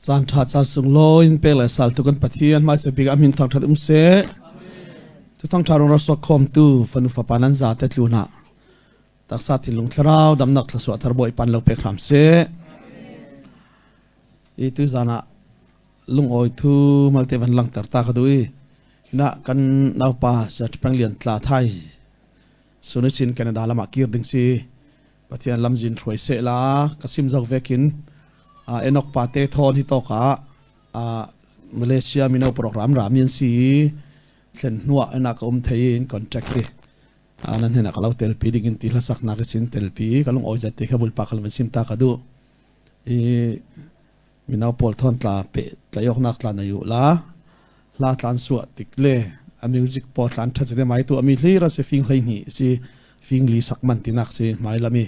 Caan ṭha ca sunglawi in pek le saltu kan Pathian hmaisa bik ah min thangṭhat um seh. Tu thangṭha rung ra suak khawmtu fanu fapa nan zate tlun ah taksa thinlung thlarau damnak thluachuah thar Bawipa lo pek hram seh. I tu zan ah lungawi thu malte van langter ta ka duh i na kan naupa Sir Peng Lian Tla Thai Sunichin Canada lamah kir ding si. Pathian lamzin hruai seh la ka sim zok vekin Enoch pa te thawn hi tawk ah Malaysia mino program ram in si thlen hnuah ena ka um thei in contact hi nan hena ka lo telpi ding in ti hlasak nak sin telpi ka lung oi zat te kha bulpa khal van sim ta ka du i mino pawl thon tla pe tlayok nak tla na yu la hla tlan suah tik le a music pawl tlan tha te mai tu ami hlir a si fing hlei hnih si fing li sak man tinak si mai lami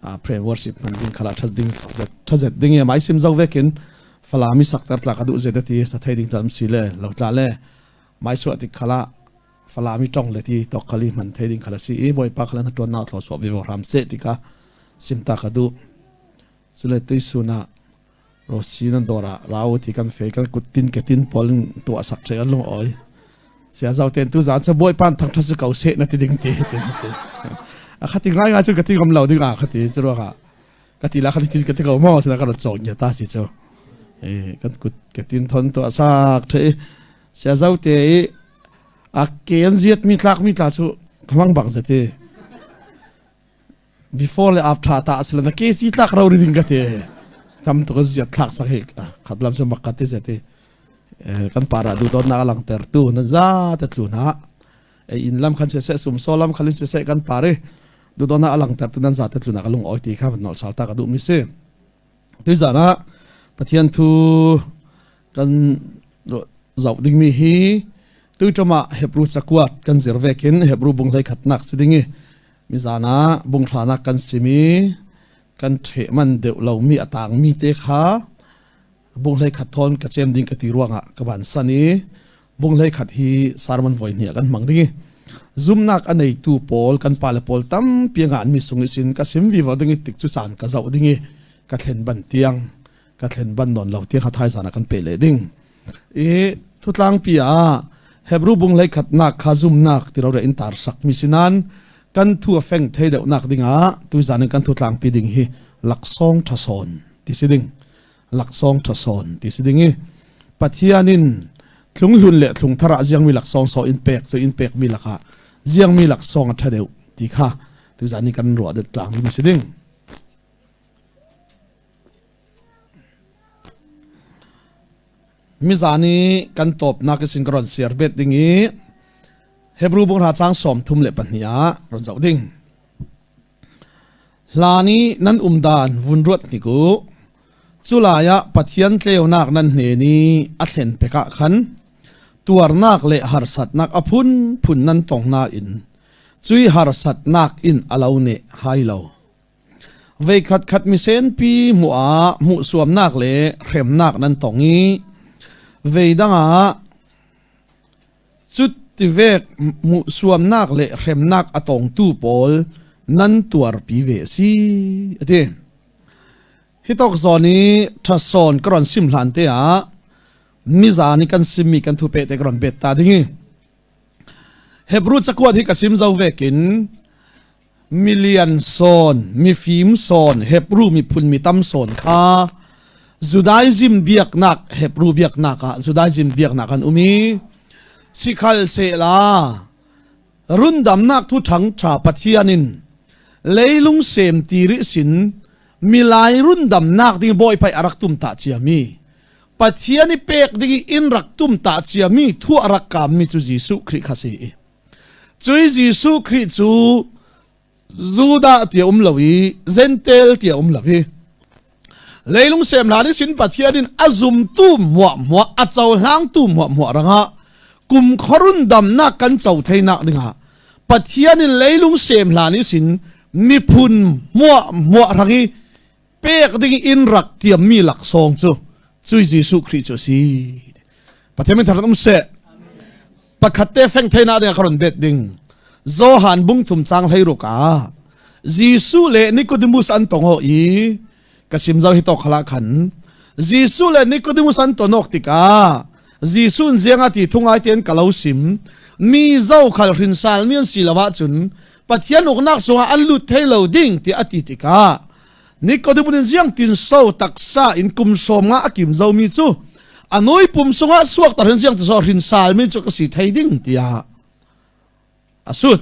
a pre worship man ding khala tha ding zet tha zet ding e mai sim zo vekin falami sak tar tla ka du zet ti sa thei ding tlam si le lo tla le mai suah tik khala falami tong le ti tok khali man thei ding khala si i boipa khala na tuan na thlo so vi ram se tika sim ta ka du sule tuisun ah Rosi nan dawr ah ra u ti kan fe kan kuttin ketin pawl in tuah sak the kan lung oi sia zau ten tu zan sa bawi pan thang tha si ko se na ti ding ti ti ti a khati ngai ngai chu ka ti ngam lo ding a khati chu ro ka ka ti la khati ti ka ti ko mo sina ka ro chok nya ta si chu e kan kut ketin thon to sak the sia zau te i a ken ziat mi tlak mi tla chu khamang bang za ti Before le after ta asila na kesi tlak ro ri ding ka te tam to ziat thlak sak hi khat lam chu mak ka ti zeti kan para du don na lang ter tu nan za te tlu na e in lam khan se se sum so lam khalin se se kan pare du don na alang ter tu nan za te tlu na ka lung oi ti kha nol sal ta ka du mi se tu za na Pathian thu kan zau ding mi hi tu chama Hebrew chakuat kan zir vekin Hebrew bung hlei khat nak si ding i Mizan ah bunghranak kan sim i kan ṭheh man deuh lomi a tangmi te kha bunghlei khat thawn ka cem ding ka ti ruangah ka van san i bunghlei khat hi sermon voi hnih ah kan hmang ding i zumnak a neitu pawl kan pale pawl tampi nga an mi sung i sin ka sim vivo ding i tik cu caan ka zoh ding i ka thlen ban tiang ka thlen ban nawn lo tiang kha thaizan ah kan pe leh ding i thutlangpi ah Hebrew bung hlei khatnak kha zumnak ti ro in tar sak mi sinan kan thu a feng thei deuh nak ding ah tuizan in kan thutlangpi ding hi laksawng thasawn ti si ding laksawng thasawn ti si ding i Pathian in thlunghlun le thlungthar ah ziangmi laksawng so in pek cu in pek mi lakah ziangmi laksawng a tha deuh ti kha tuzan ni kan ruah deuh tlang mi si ding. Mizan i kan tawpnak i sin ka ron siar bet ding i Hebrew bung hra chang 32 ah ron zoh ding. Hlan i nan um dan vun ruat hnik u. Culai ah Pathian tleunak nan hnen i a thlen pek ah khan tuarnak le harsatnak a phunphun nan tong nain cui harsatnak in a lo ne hai lo. Veikhat khat misenpi hmuh ah hmuhsuamnak le hremnak nan tong i veidang ah cutivek hmuhsuamnak le hremnak a tongtu pawl nan tuarpi ve a si a ti. Hi tawk zawn i ṭhasawn ka ron sim hlan te ah nizan i kan simmi kan thu pe te ka ron bet ta ding i Hebrew cakuat hi ka sim zo vekin Milian sawn, mifim sawn, Hebrew miphun mi tam sawn kha Judaism biaknak Hebrew biaknak ah Judaism biaknak an um i sikhal sehla rundamnak thu ṭhang ṭha Pathian in leilung sem ti rih sin milai rundamnak ding bawipa i a rak tum ta ciami Pathian i pek ding i in rak tum ta ciami thu a rak kaammi cu Jesuh Khrih kha si i Cui Jesuh Khrih cu Judah ti a um lo i Gentel ti a um lo i leilung sem hlan i sin Pathian in a zumtu hmuahhmuah a cohlangtu hmuahhmuah rangah kum khorun damnak kan co theinak dingah Pathian in leilung sem hlan i sin miphun hmuahhmuah rang i pek ding in rak tiammi laksawng cu cui Jesuh Khrih cu a si. Pathian min thar um seh. Pakhat te feng theina ding ka ron bet ding. Johan bung thum chang hlei ruk ah Jesuh le Nicodemus an tong ho i ka sim zau hi to khala khan. Jesuh le Nicodemus an tonok tikah Jesuh in ziang a ti thungai tein ka lo sim mi zo khal hrinsal mi an si lo ahcun Pathian uknak sungah an lut thei lo ding ti a ti tikah Nicodemus in ziang tin so taksa in kum som nga a kim zo mi cu anui pum sungah suak tar hin ziang ti so hrinsal mi cu ka si thei ding tiah a sut.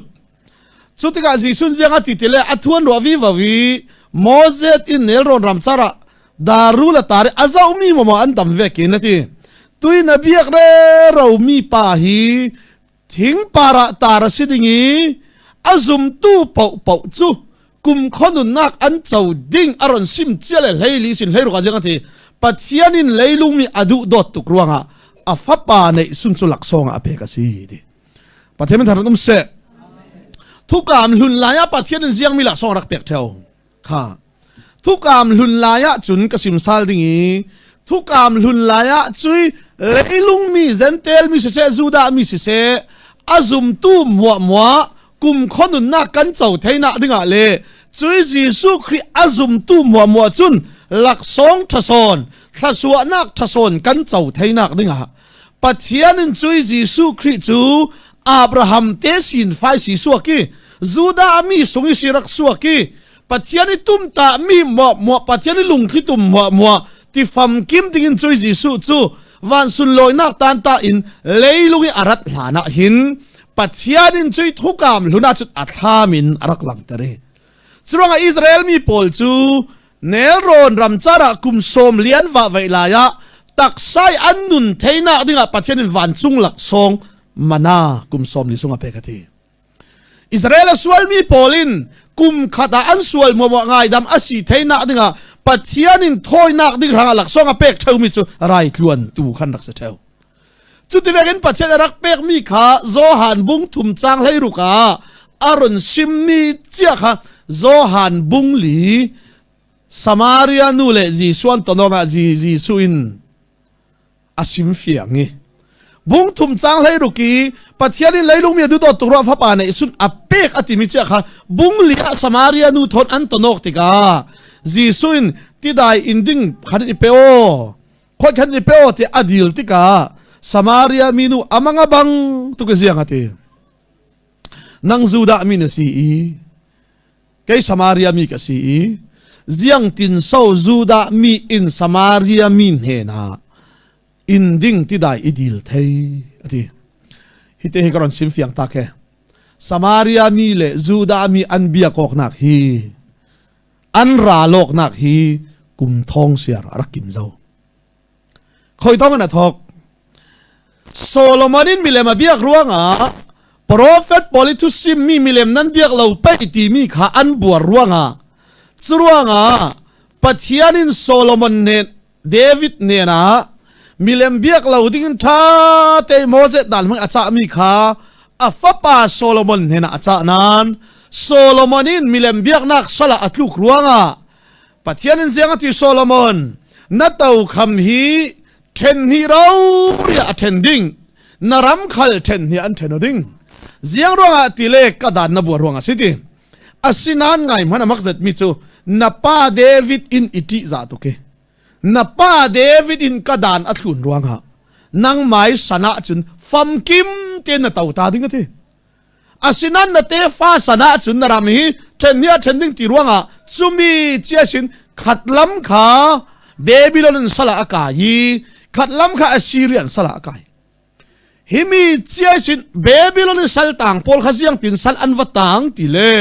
Cu tikah Jesuh ziang a ti ti le a thuan ruah vi vo i Moses in nelrawn ramcar ah daru la tar i a zohmi maw an dam ve kin a ti. Tui na biak re ro mi pa hi thingpar ah tar a si ding i a zumtu paohpaoh cu kum khonunnak an co ding a ron sim cia le hlei li sin hlei ruk ah ziang a ti. Pathian in leilung mi a duh dawt tuk ruangah a fapa neih sun cu laksawng ah a pek a si ti. Pathian min thar um seh. Thukam hlun lai ah Pathian in ziang mi laksawng rak pek theo. Kha. Thukam hlun lai ah cun ka sim sal ding i thukam hlun lai ah cui leilung mi Gentile mi siseh Judah mi siseh a zumtu muah muah kum khonunnak kan co theina dingah le cui Jesuh Khrih a zumtu muah muah cun laksawng thasawn thlasuahnak thasawn kan co theinak dingah Pathian in cui Jesuh Khrih cu Abraham te sin fai si suak i Judah mi sung i si rak suak i Pathian i tum ta mi muah muah Pathian i lungthli tum muah muah ti famkim dingin cui Jesuh cu van sunlawinak tan ta in leilung i arat hlan ah hin Pathian in cui thukam hlun ah cun a thlam in a rak langter i Curuangah Israel mi pawl cu nelrawn ramcar ah kum sawm lian va vei lai ah taksai an nun theinak dingah Pathian in vancung laksawng mana kum sawm li sung a pek a ti. Israel a sualmi pawl in kum khat ah an sual muamuah ngaidam a si theinak dingah Pathian in thawinak ding hrangah laksawng a pek theumi cu rai tluan tu khan rak si theu. Cutivekin Pathian a rak pekmi kha Johan bung thum cang hleiruk ah a run simmi cia kha Johan bung li Samaria nu le Jesuh an ton ah Jesuh in a sim fiang i bung thum cang hleiruk i Pathian in leilung mi a duhdawt tuk ruah fapa neih sun a pek a timi cia kha bung li ah Samaria nu thon an tonok tikah Jesuh in tidai in ding khan i pe aw khoi khan i pe aw ti a dil tikah Samaria minu amang a bang tuk i ziang a ti nang Judah mi na si i kei Samaria mi ka si i ziang tin so Judah mi in Samaria mi hnenah in ding ti dai i dil thei ati hi te hi ka ron sim fiang ta ke Samaria mi le Judah mi an biak awknak hi An ralawknak hi kum thong siar a rak kim zo. Khoi tong an a thok. Solomon in milem a biak ruangah prophet pawl i thusim mi milem nan biak lo pei timi kha an buar ruangah cu ruangah Pathian in Solomon nen David nen ah milem biak lo ding in ṭha te Moses dan hmang a cahmi kha a fapa Solomon hnenah a cah nain Solomon in milem biaknak sal ah a tluk ruangah Pathian in ziang a ti Solomon na to kham hi ṭhen hnih ro riah a ṭhen ding na ram khal ṭhen hnih an ṭhen ding ziang ruangah ti le ka dan na buar ruangah si ti asinain ngai hmanh a mak zet mi cu na pa David in i ṭih za tuk i na pa David in ka dan a thlun ruangah nangmai san ah cun famkim tein na to ta ding a ti asinan na tefa san ah cun na ram hi ṭhen hi a ṭhen ding ti ruangah cumi chia sin khat lam kha Babylon in sal ah a kai i khat lam kha Assyrian sal ah a kai Himi ciai sin Babylon i sal tang pawl kha ziang tin sal an va tang ti le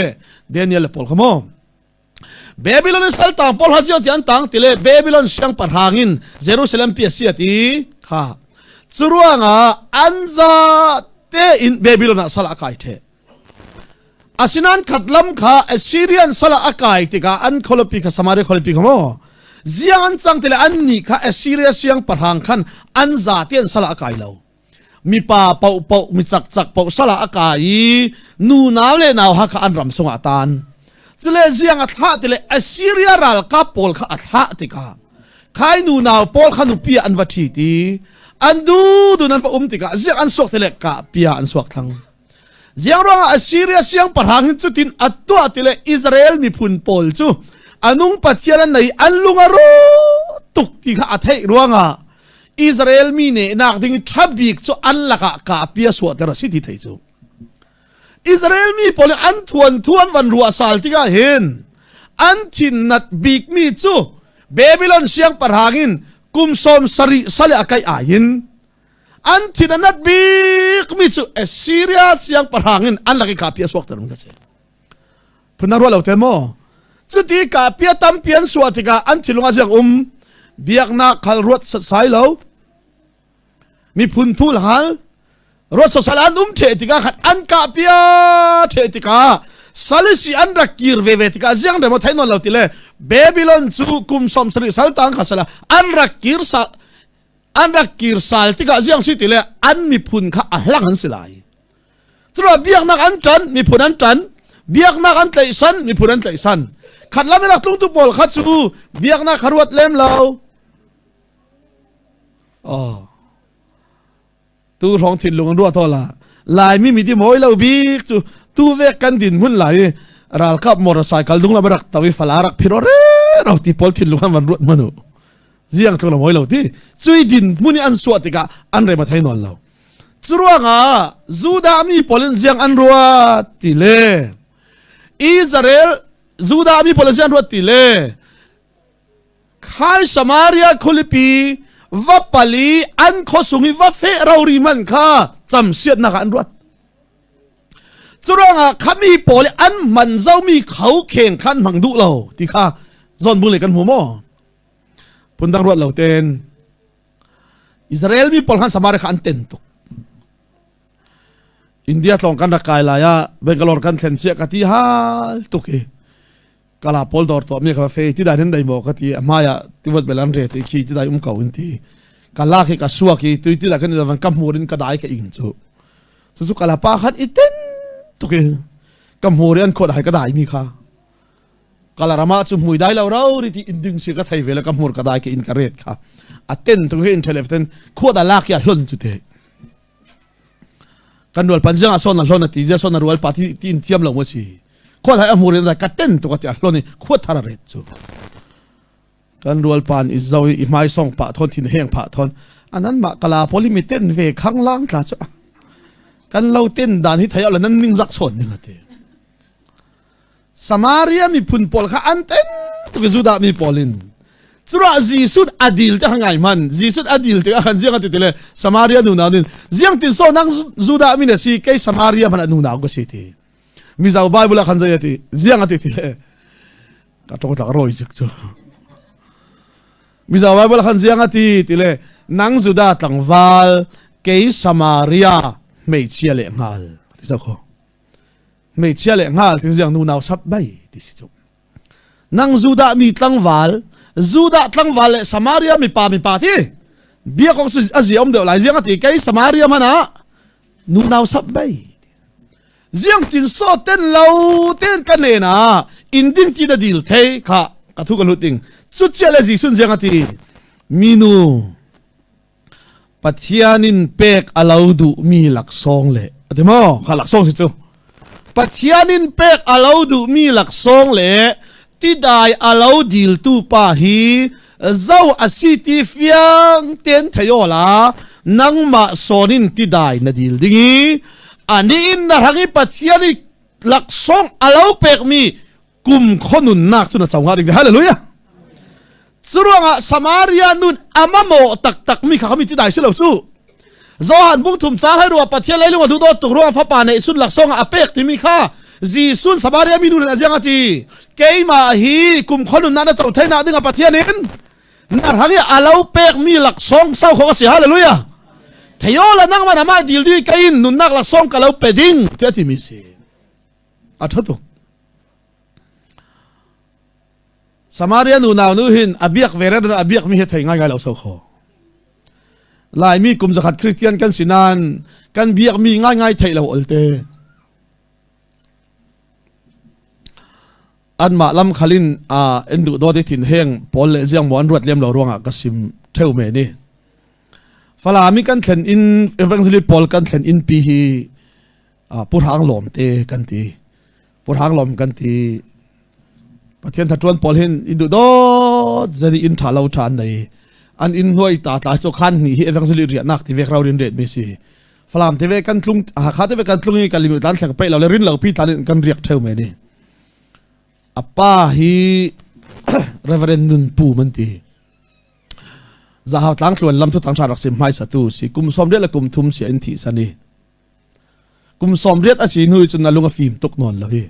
Daniel le pawl kha maw Babylon i sal tang pawl kha ziang ti an tang ti le Babylon siangpahrang in Jerusalem pi a si a ti kha curuangah an za tein Babylon ah sal a kai the Asinain khat lam kha Assyrian sal ah a kai tikah an khualipi kha Samaria khualipi kha maw ziang an cang ti le annih kha Assyria siangpahrang khan an zate an sal ah a kai lo. Mipa paohpaoh mi cakcak paoh sal ah a kai i nunau le nau ha kha an ram sungah a tan. Cule ziang a thlah ti le Assyria ralkap pawl kha a thlah tikah khai nunau pawl kha nupi ah an va ṭhit i an dudun an va um tikah ziang an suak ti le kahpia an suak thlang. Ziang ruangah Assyria siangpahrang hin cutin a tuah ti le Israel miphun pawl cu a nung Pathian an nei an lung a rawt. tuk ti kha a theih ruangah Israel mi nih nak ding ṭha bik cu an lakah kahpi a suahter a si ti thei cu. Israel mi pawl an thuan thuan van ruah sal tikah hin an thin nat bikmi cu Babylon siangpahrang in kum 70 sale a kai ahin an thin a nat bikmi cu Assyria siangpahrang in an lak i kahpi a suakter ka si. Phun ruah lo te maw? Cuti kahpi a tampi an suah tikah an thinlung a ziang um biaknak khal ruat sai lo miphun thul hal ruat sosal an um the tikah khan an kah pia the tikah salisi an rak kir ve ve tikah ziang remo thai non lo ti le Babylon cu kum 70 saltang kha sala an rak kir sa an rak kir sal tikah ziang si ti le an miphun kha a hlang an si lai Curuah biaknak an ṭan, miphun an ṭan, biaknak an tlaihsan, miphun an tlaihsan. Khat lam i rak tlungtu pawl kha cu biaknak kha ruat lem lo. Oh. Tu hrawng thinlung an ruah to la. Laimi mi ti mawi lo bik cu tu vek kan din hmun lai i ralkap motorcycle dung lam rak tawi fala rak phiro re ro ti pawl thinlung an van ruat manu. Ziang tlung la mawi lo ti. Cui din hmun i an suah tikah an rem a thei nawn lo. Curuangah Judah mi pawl in ziang an ruat ti le Israel Judah mi pawl in ziang an ruat ti le khai Samaria khualipi va pali an khuasung i va feh rori man kha camsiatnak ah an ruat. Curuangah khami pawl i an hman zomi kho kheng kha an hmang duh lo ti kha zawn bung le kan hmu maw? Phundang ruat lo ten Israel mi pawl khan Samaria kha an ten tuk. India tlawng kan rak kai lai ah Bangalore kan thlen sia ka ti hal tuk i kala pawl dor to mi ka fe ti dai nan dai mo ka ti hmai ah tiwat bel an re ti khi ti dai um ko in ti kala khi ka suak i tui ti la kan van ka hmur in ka dai ka ing chu chu chu kala pa khat i ten tuk i ka hmur an khot hai ka dai mi kha Kalarama cu mui dai lo ro ri ti inding si ka thei ve le ka hmur ka dai ke in ka ret kha a ten tu he in thelef ten khua da lak ya hlon chu te kan rual pan jang a son a hlon a ti ja son a rual pa ti ti in thiam lo mo si khua thai a hmur in da ka ten tu ka ti a hlon i khua thar a ret chu kan rual pan i zo i hmai song pa thon thin heng pha thon anan ma kala poli mi ten ve khang lang tla chu kan lo ten dan hi thai ala nan ning zak chon ning ati Samaria miphun pawl kha an ten tuk i Judah mi pawl in Curah Jesuh a dil te ngai man Jesuh a dil te khan ziang ati tile Samaria nu nau nin ziang tin so nang Judah mi na si kei Samaria man nu nau ka si ti Mizo Bible ah khan zai ati ziang ati tile ka tong tlak roi zik chu Mizo Bible khan ziang ati tile nang Judah tlangval kei Samaria hmeichhia le ngal ti sa kho hmeichhia le hngal ti ziang nunau sap bai ti si cu nang Judah mi tlangval Judah tlangval le Samaria mipa mipa ti bia kong cu a zia um deuh lai ziang ati kei Samaria man ah nunau sap bai ziang tin so ten lo ten ka ne na in ding ti da dil thei kha ka thu ka lut ding chu chia le Jesun ziang ati minu Pathian in pek a lo duhmi laksawng le a ti maw kha laksawng si cu Pathian in pek a lo duhmi laksawng le tidai a lo diltu pa hi zo a si ti fiang ten thei aw la nangmah sawn in tidai na dil ding i ani in na hrang i Pathian i laksawng a lo pekmi kum khonunnak cu na co hnga ding hallelujah curuangah Samaria nun amamo taktak mi kha kami ti dai si lo cu Johan bung thum chang hai ruwa Pathian leilung a duh dawt tuk ruang fapa nei sun laksawng a pek timi kha Jesuh Samaria mi nun a ziang ati keimah hi kum khonun na na co thei na ding a Pathian in na rang i alo pek mi laksawng sau kho si hallelujah theyola nang man ama dil di kain nunnak laksawng ka lo pe ding ti ati mi si a tha tuk Samaria nunau nu hin a biak ve re a biak mi hi thei ngai ngai lo so kho. Laimi kum zakhat Christian kan si nain kan biak mi ngai ngai thei lo olte. An mah lam khalin a en duh do te thin heng pawl le ziang mo an ruat lem lo ruangah ka sim theu me ni. Falami kan thlen in evangelist pawl kan thlen in pi hi Pu Hrang Lawm te kan ti. Pu Hrang Lawm kan ti. Pathian thatuan pawl hin in duh do. Dawt zani inn tha lo tha an nei. An inn hnuai ta tla chu khan ni hi evangelist riahnak ti vek rau rin ret mi si. Falam te ve kan tlung Hakha te ve kan tlung i kan lim tlan thleng pe lo le rin lo pi tlan in kan riak theu me ni. Apa hi Reverend Nun Pu man ti. Zahau tlang tluan lam thu tang tha rak sim hmai satu si kum som le kum thum si in thi sani. Kum som riat a si hnu cun na lung a fim tuk nawn lo hi.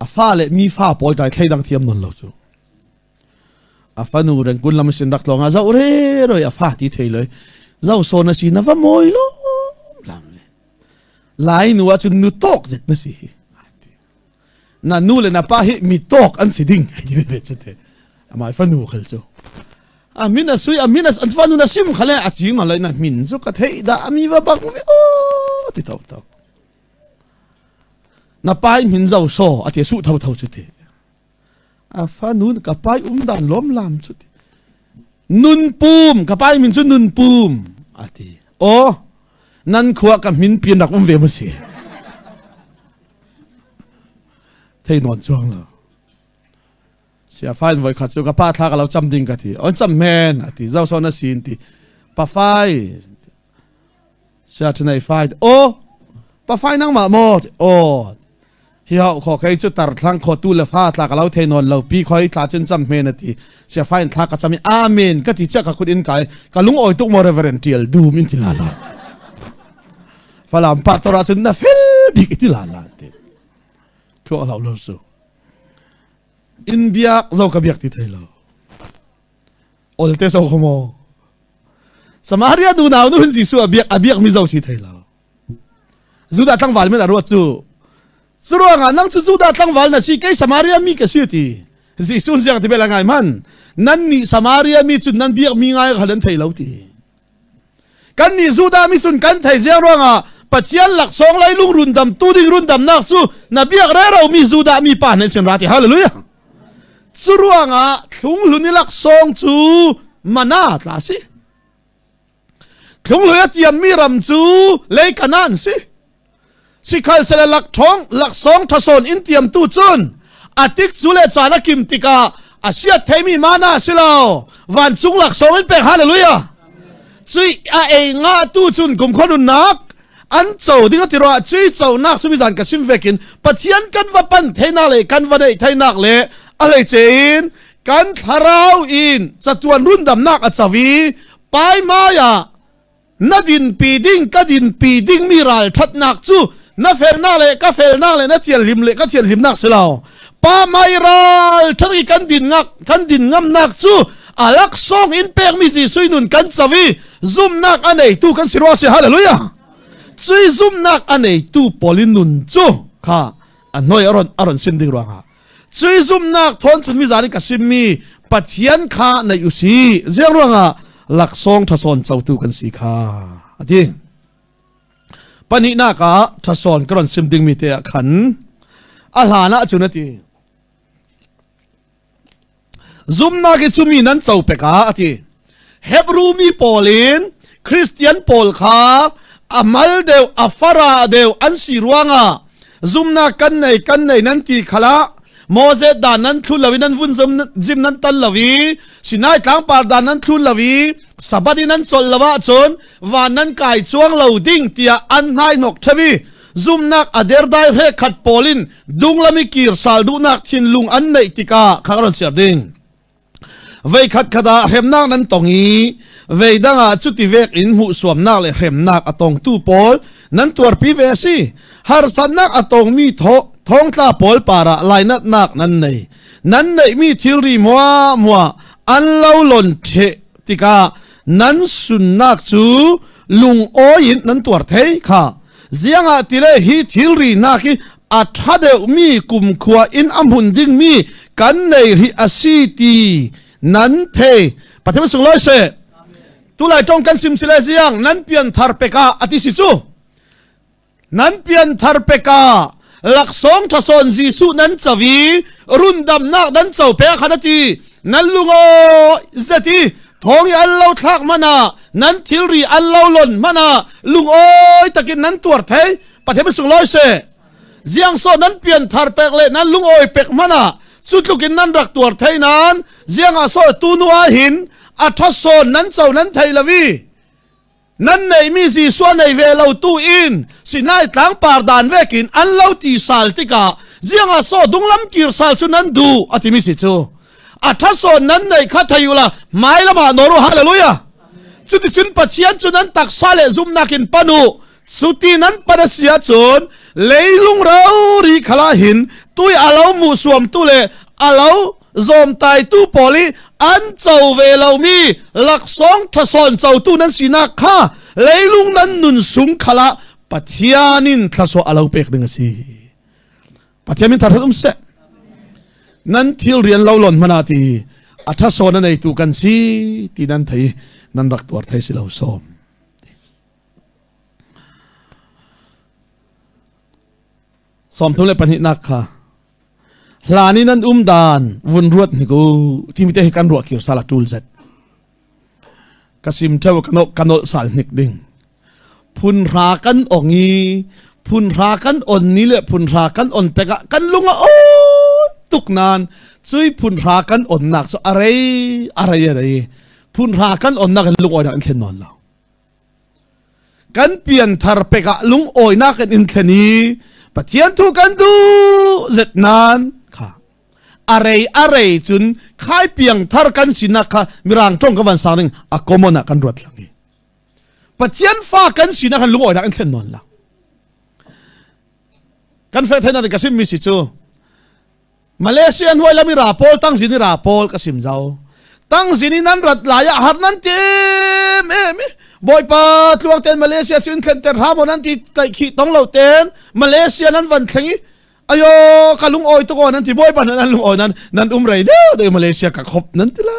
A fa le mi fa pawl dai thlei dang thiam nawn lo cu. A fanu reng kun lam sin rak tlong a zau re roi a fa ti thei loi. Zau sawn a si na va mawi lo lam ve. Lai nu ah cun nu tawk zet na si hi. Na nu le na pa hi mi tawk an si ding ti ve cu te. Amai fanu khal cu. A min a sui a min a an fanu na sim khale a ching na lai na min cu ka thei da ami va bang ve o ti tho tho. Na pa i min zo so a ti su tho tho cu ti. A fanu ka pai um dan lom lam cu ti. Nun pum ka pai min cu nun pum a ti. O nan khua ka min pian rak um ve ma si. Thei non chuang lo. Sia fai voi khat cu ka pa thla ka lo cham ding ka ti. On cham men a ti. Zo so na sin ti. Pa fai sia thnei fai o pa fai nang ma mo o hi hau kho kei chu tar thlang kho tu le fa tla ka lo thei non lo pi khoi tla chun cham men ati sia fai thla ka chami amen ka ti cha ka khut in kai ka lung oi tuk mo reverend tial dum in ti la la falam pa tora chun na fel bik ti la la ti thua lo lo su in biak zo ka biak ti thei lo olte so kho mo Samaria nu nau nu hin Jesuh a biak a biak mi zo si thei lo Judah tlangval men a ruat cu curuangah nang cu Judah tlangval na si kei Samaria mi ka si ti Jesuh ziang ti bel ngai man nan nih Samaria mi cun nan biak mi ngai kha nan thei lo ti kan nih Judah mi cun kan thei ziang ruangah Pathian laksawng lai lung rundam tu ding rundamnak cu na biak rero mi Judah mi pa nan sin ra ti hallelujah Cu ruangah thlunghlun i laksawng cu mana tla si. Thlunghlun a tiammi ram cu lei Kanaan si. Sikhal sele lakthong laksawng thasawn in tiamtu cun atik cu le caan a kim tikah a siat theimi mana si lo vancung laksawng in pek hallelujah cui a ei nga tu cun kum khua nunnak an co ding a ti ruah cui conak sumi zan ka sim vekin Pathian kan va pan theinak le kan va neih theinak le a hleice in kan thlarau in catuan rundamnak a cawi paimai ah na dinpi ding ka dinpi ding mi ral thatnak cu na felnak le ka felnak le na thianhlim le ka thianhlimnak si lo pa mai ral that i kan din ngak kan din ngamnak cu a laksawng in pekmi Jesuh nun kan cawi zumnak a neitu kan si rua si hallelujah cui zumnak a neitu pawl in nun cu kha a noi aron aron sim ding ruangah cui zumnak thawn chun mi zan ka simmi pathian kha nei usi ziang ruangah laksawng thasawn cotu kan si kha ati pahnihnak ah thasawn ka ron sim ding mi te ah khan a hlan ah cun ati Zumnak i cumi nan co pek ah a ti. Hebru mi pawl in Christian pawl kha a mal deuh a fara deuh an si ruangah zumnak kan nei kan nei nan ti khala Moses dan nan thlun lo i nan vun zim nan tal lo i Sinai tlangpar dan nan thlun lo i Sabbath in nan chol lo ahcun van nan kai chuang lo ding tiah an hnai hnok ṭhevi zumnak a derdai hre khat pawl in dunglam i kir sal duhnak thinlung an neih tikah kha ron siar ding vei khat khat ah hremnak nan tong i vei dang ah cuti vek in hmuhsuamnak le hremnak a tongtu pawl nan tuarpi ve a si harsatnak a tongmi thongtla pawl parah lainatnak nan nei nan neihmi thilri mua mua an lo lon the tikah nan sunnak cu lungawi in nan tuar thei kha ziangah tile hi thilri nak hi a ṭha deuhmi kumkhua in a hmun dingmi kan nei rih a si ti nan thei Pathian sunglawi seh tulai tong kan sim sile ziang nan pian thar peka ati si cu Nan pianthar peka laksawng ṭhasawn Jesuh nan cawi rundamnak nan co pe khan a ti nan lungaw zet i thawng i an lo thlak hmanh ah nan thilri an lo lon hmanh ah lungawi takin nan tuar thei Pathian sunglawi seh ziang so nan pianthar pek le nan lungawi pek hmanh ah. Cu tluk in nan rak tuar thei nain ziang ah so tu nu ah hin a ṭha sawn nan co nan thei lo i nan neimi Jesuh nei ve lo tu in Sinai tlangpar dan vekin an lo ti sal tikah ziang ah so dunglam kir sal cu nan duh a timi si cu a ṭha sawn nan neih kha thei u la hmai lamah nawr u hallelujah. Cuticun Pathian cu nan taksa le zumhnak in pan u. Cuti nan pan a si ahcun leilung rori khala hin tui a lo mu suamtu le a lo zawmtaitu pawl i an co ve lomi laksawng ṭhasawn cotu nan sinak kha leilung nan nun sung khala Pathian in thlasawh a lo pek ding a si. Pathian min thar um seh. Nan thil rian lo lon hmana ti a tha sawn a neitu kan si ti nan thei nan rak tuar thei si lo som. Sawm thum le pahnih nak kha hlan in an um dan vun ruat ni ku timi te hi kan ruah kir sala tul zet ka sim theu ka nol sal hnik ding phun hra kan ong i phun hra kan on ni le phun hra kan on pek ah kan lung a awi tuk nan cui phun hra kan on nak cu a rei a rei a rei phun hra kan on nak in lungawi nak in thlen nawn lo kan pian thar pek ah lungawi nak in in thlen i Pathian thu kan duh zet nan kha a rei a rei cun khai piang thar kan sinak kha mirang tong ka van sang ding a common ah kan ruat lang i Pathian fa kan sinak kan lungawinak in thlen nawn lo. Kan fe theina ka sim mi si cu Malaysia hnuai lam i ra pawl tang zin i ra pawl ka sim zau. Tang zin in nan rat lai ah har nan tim em Bawipa tluang ten Malaysia cu in thlen ter hram nan ti tlaih khi tong lo ten Malaysia nan van thleng i ayo ka lung awi tuk aw nan ti Bawipa nan lung awi nan nan um rei deuh deuh Malaysia ka khop nan ti la.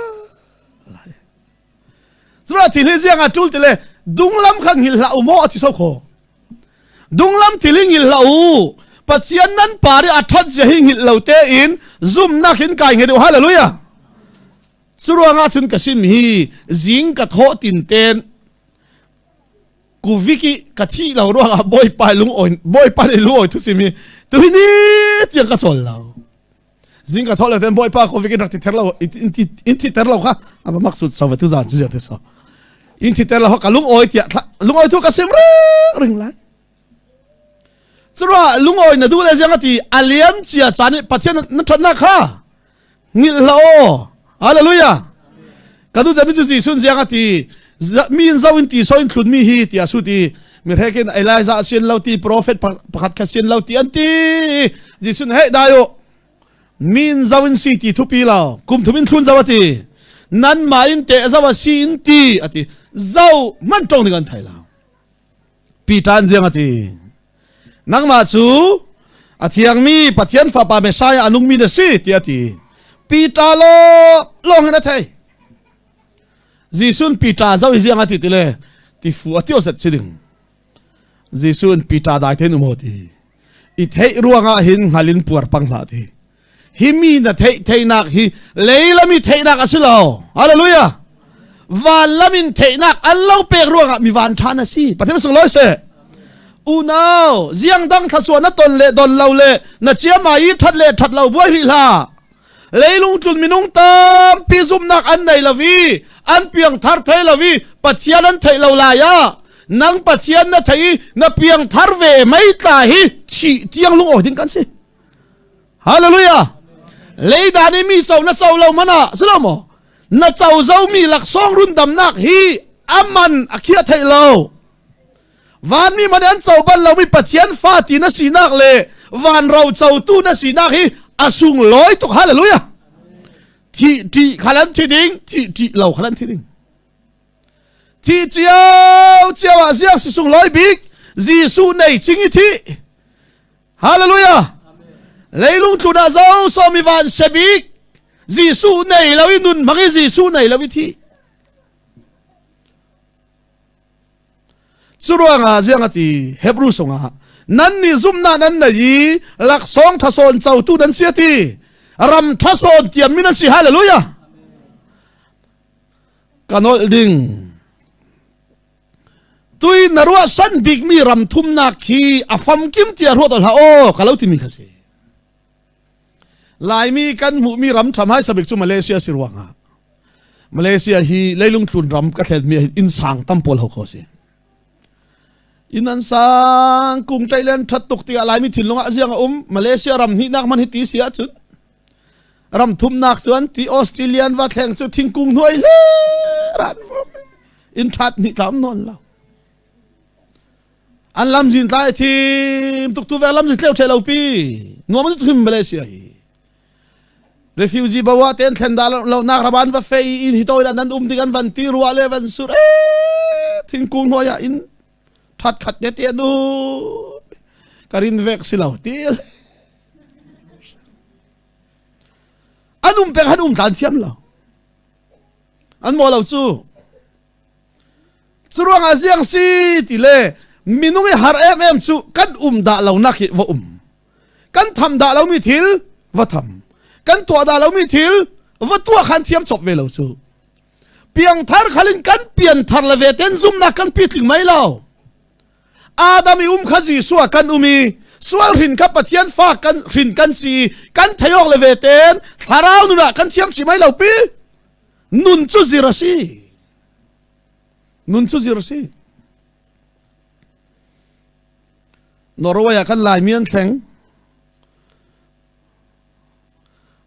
Cura thil hi ziang ah ṭul ti le dunglam kha ngil hlah u maw a ti so kho. Dunglam thil hi ngil hlah u. Pathian nan par i a ṭhat zia hi ngilh lo tein zumnak in kai nge deuh hallelujah. Curuangah cun ka sim hi zing ka thawh tin ten kuviki ka thi lo ruangah bawipa lung awi bawipa nih lung awi thu sim hi tuhi ni tiang ka chawl lo. Zing ka thawh le ten bawipa ko in rak ti ther lo in thi ter lo kha aba maksud so tu zan chu te so in thi ter lo ka lung oi tia lung oi thu ka sim ring ring lai chura lung oi na du le jang ati aliam chia chani pathian na that na kha ngil lo hallelujah ka du jami chu jisun jiang ati mi in zo in ti so in thlun mi hi tia su ti mi rekin Elijah sin lo ti prophet pakhat kha sin lo ti an ti Jesuh nih hey dai u min zo in si ti thupi lo kum thum in thlun zo ati nan ma in te zo a si in ti ati zo man tong ding an thai lo Peter an ziang ati nangmah cu a thiangmi Pathian fapa Messiah a nungmi na si ti ati Peter lo long in a thei Jesuh Peter zo i ziang ati tile ti fu atio set si ding Jesuh in Peter dai ten um ti. I theih ruangah hin hngalin puar pang hlah ti. Hi mi na theih theihnak hi leilami theihnak a si lo. Hallelujah. Van lam in theihnak an lo pek ruangah mi van ṭha na si. Pathian sung loi se. Unau, ziang dang thlasua na ton le don lo le na chiama i that le that lo buai rih hlah. Leilung tlun minung tampi zumhnak an nei lo i an piangthar thei lo i Pathian an theih lo lai ah nang Pathian na thei i na piangthar ve mei tla hi thih tiang lungawi ding kan si. Hallelujah. Leidan i mi co na co lo mana si lo maw? Na co zomi laksawng rundamnak hi aman a khia theih lo. Vanmi man an co bal lomi Pathian fa ti na sinak le van ro cotu na sinak hi a sunglawi tuk hallelujah thi ṭih khalan thi ding thi ṭih lo khalan thi ding thi cio cio ah ziak si sunglawi bik Jesuh nei ching i thi hallelujah leilung tlun ah zo sawmi van se bik Jesuh nei lo i nun hmang i Jesuh nei lo i thi Curuangah ziang a ti Hebrew sungah nan nih zumhnak nan nei i laksawng ṭhasawn cotu nan si a ti ram ṭhasawn tiammi nan si hallelujah ka nolh ding tui na ruah san bikmi ram thumnak hi a famkim tiah ruat hlah aw ka lo timi kha si. Laimi kan hmuhmi ram ṭha hmaisa bik cu Malaysia si ruangah Malaysia hi leilung tlun ram ka thlenmi ah inn sang tam pawl ho kho si. Inn an sang kung ṭai len ṭhat tuk tiah Laimi thinlung ah ziang a um Malaysia ram hnihnak man hi ti si ahcun ram thumnak cuan ti Australian va thleng cu thingkung hnuai hle ran vom inn ṭhat nih tlam nawn lo. An lamzin tlai thim tuk tu ve lamzin tleu ṭhe lo pi nuam an thim Malaysia hi. Refugee bawa ten thlen da lo nak raban va fei in hi toy nan um ding an van ti ruah le van sur e thingkung hnuai ah in that khat te te nu karin vek si lo ti an um pek han um tlan thiam lo an mo lo cu Cu ruangah ziang si ti le minung i har emem cu kan um dah lo nak hi va um. Kan tham dah lomi thil va tham. Kan tuah dah lomi thil va tuah khan thiam cop ve lo cu. Piangthar khalin kan pianthar le ve ten zumnak kan pitling mai lo. Adam i um kha Jesuh kan um i sual hrin kha Pathian fa kan hrin kan si kan theiok le ve ten thlarau nun ah kan thiam si mai lo pi nun cu zir a si. Nun cu zir si. Norway ah kan Laimi an thleng.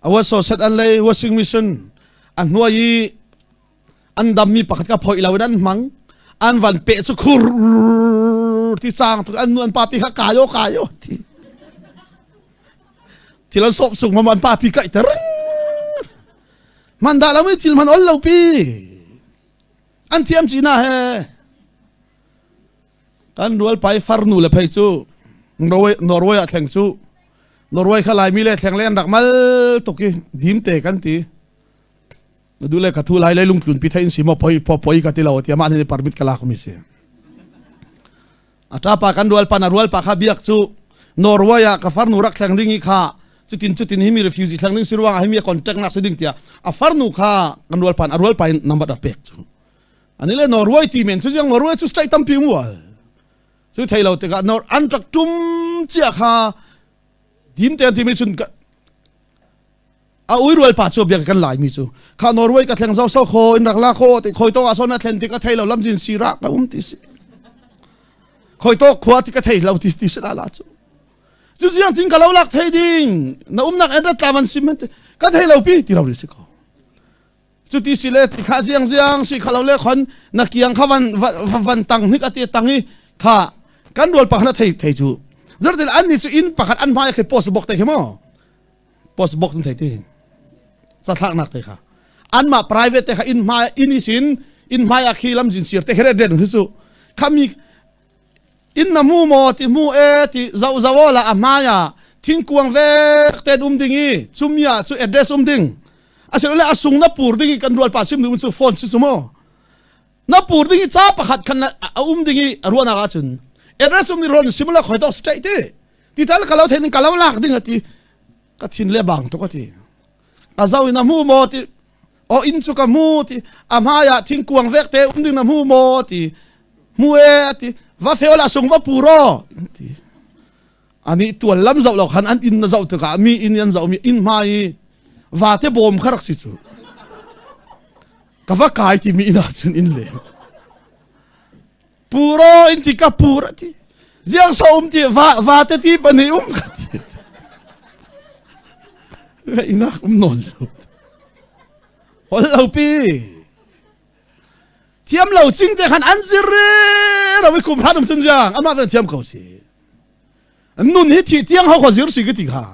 Awa so set an lei washing machine an hnuai i an dammi pakhat ka phoih lo in an hmang an van pe cu khur ti cang tuk an nu an papi kha kayo kayo ti thil an sop sung ma an papi kai ter man dah lo mi thil man ol lo pi an thiam cina he kan rual pai farnu le phei cu Norway Norway ah thleng cu Norway kha Laimi le thleng le an rak mal tuk i dim te kan ti na du le ka thu lai le lungtlun pi thein si mo poi poi poi ka ti lo ti ama ni permit ka lak mi si A ṭapa kan rualpa na rualpa kha biak cu Norway ah ka farnu rak thleng ding i kha cutin cutin himi refugee thleng ding si ruangah himi contact nak si ding tiah a farnu kha kan rualpa a rualpa in number rak pek cu ani le Norway ti men cu jiang Norway cu straight tampi mual cu thei lo tikah Nor an rak tum cia kha dim te an timi cun A ui rual pa cu biak kan lai mi cu kha Norway ka thleng zo so kho in rak la kho ti khoi to a son a thlen ti ka thei lo lamjin si ra ka um ti si khoi to khua ti ka thei lo ti ti si la la cu cu jiang tin ka lo lak thei ding na um nak en rat tla van sim ka thei lo pi ti ro ri si ko cu ti si le ti kha ziang ziang si kha lo le khon na kiang kha van van tang hnik ati tang i kha kan rual pa na thei thei cu zartin an ni cu in pakhat an hmai khi post bok te khi mo post box thei ti cathlaknak te kha anmah private te kha inn hmai inn isin inn hmai a khi lam zin sir te khere den hi chu khami inn na mu maw ti mu e ti zau zau la a hmai ah thingkuang vek ten um ding i chumia chu address um ding asilole a sung na pur ding i kan rual pa sim ding chu phone chu chu mo na pur ding i ca pakhat khan a um ding i a ruahnak ahcun address um ni ron simula khoi tok straight ti ti tal ka lo thein ka lo lak ding ati ka thin le bang tuk ati a zau in a hmu maw ti o in chu ka hmu ti a hmai ah thingkuang vek te um ding na hmu maw ti hmu e ati va fel a sung va puro ti ani tual lam zoh lo khan an inn na zoh tikah mi inn an zoh mi inn hmai i vate bawm kha rak si cu ka va kai timi inn ah cun inn le puro in ti ka pur ati ziang so um ti va va te ti pani um ka ti ka inak um non lo hol lo pi thiam lo ching te khan an zir ro kum hran um chun jiang ama kan thiam ko si nun hi thi tiang ho kho zir si ka ti kha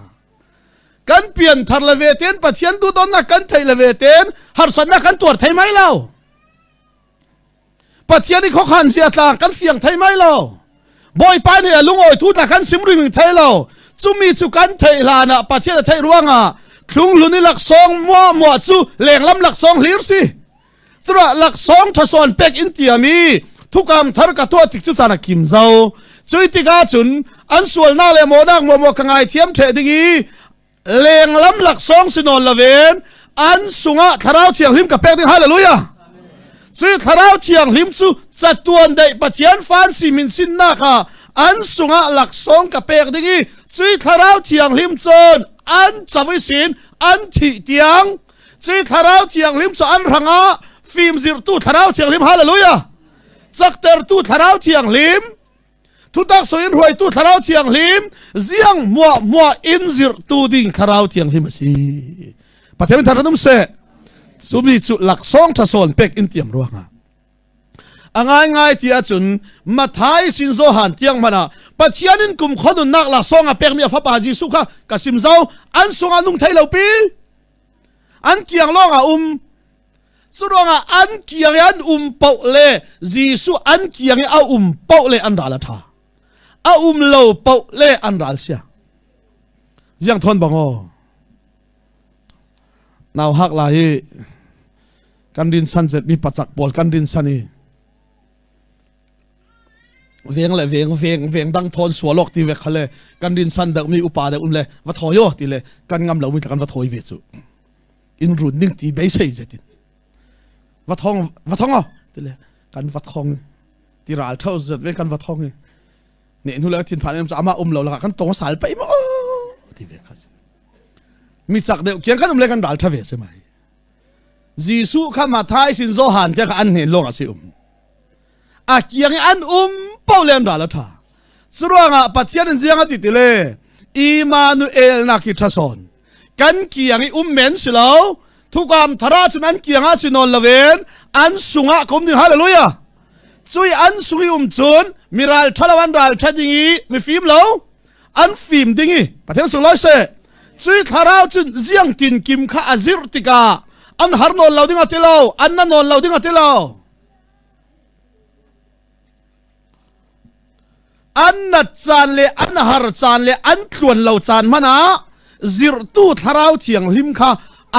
kan pian thar le ve ten pathian du don na kan thei le ve ten harsatnak kan tuar thei mai lo pathian i khokhan zia tla kan fiang thei mai lo bawipa nih a lungawi thu tla kan sim ring thei lo chumi chu kan thei hlan ah pathian a theih ruangah thlunghlun i laksawng mua mua chu lenglam laksawng hlir si Cura laksawng ṭhasawn pek in tiami thukam thar ka tuah tik cu caan a kim zo. Cui tikah cun an sualnak le mawnak maw ka ngaithiam ṭheh ding i lenglam laksawng si nawn loin an sungah thlarau thianghlim ka pek ding hallelujah. Cui thlarau thianghlim cu catuan daih Pathian fan si min sinnak ah an sungah laksawng ka pek ding i cui thlarau thianghlim cun An cawi sin an thih tiang ci thlarau thianghlim cu an hrangah fim zirhtu thlarau thianghlim hallelujah caktertu thlarau thianghlim thutak soin hruaitu thlarau thianghlim ziang muah muah in zirhtu ding thlarau thianghlim a si pathian thar um se cumi cu laksawng tha sawn pek in tiam ruangah a ngaingai ti ahcun Mathai sin Johan tiang hmanh ah Pathian in kum khua nunnak laksawng a pekmi a fapa Jesuh kha ka sim zau an sungah nung thei lo pi an kiang lawng ah um cu ruangah an kiang i an um paoh le Jesuh an kiang i a um paoh le an ral a ṭha a um lo paoh le an ral sia ziang thon bang aw nau hak la hi kan rin san zet mi pacak pawl kan rin san i veng le veng veng veng dang thawn sualok ti ve khale kan rin san deuh mi upa deuh um le va thawi o ti le kan ngam lo mi kan va thawi ve chu in run ding ti beisei zetin va thong va thong o ti le kan va thong ti ral thau zet ve kan va thong i ne hnu le thin phan em ama um lo la kan tong sal pai mo ti ve kha mi chak deuh kiang kan um le kan ral tha ve se mai Jesuh kha Mathai sin Johan te kha an hnen lawng a si um. A kiang i an um po le an ral a ṭha. Curuangah Pathian in ziang a ti ti le Immanuel nak hi ṭha sawn. Kan kiang i um men si lo. Thukam thara cun an kiang ah si nawn loin an sungah ka um ding hallelujah. Cui an sung i um cun miral ṭhalo an ral ṭha ding i mifim lo an fim ding i Pathian sunglawi seh cui thlarau cun ziang tin kim kha a zirh tikah an har nawn lo ding a ti lo an na nawn lo ding a ti lo an nat caan le an har caan le an tluan lo caan hmanh ah zirhtu thlarau thianghlim kha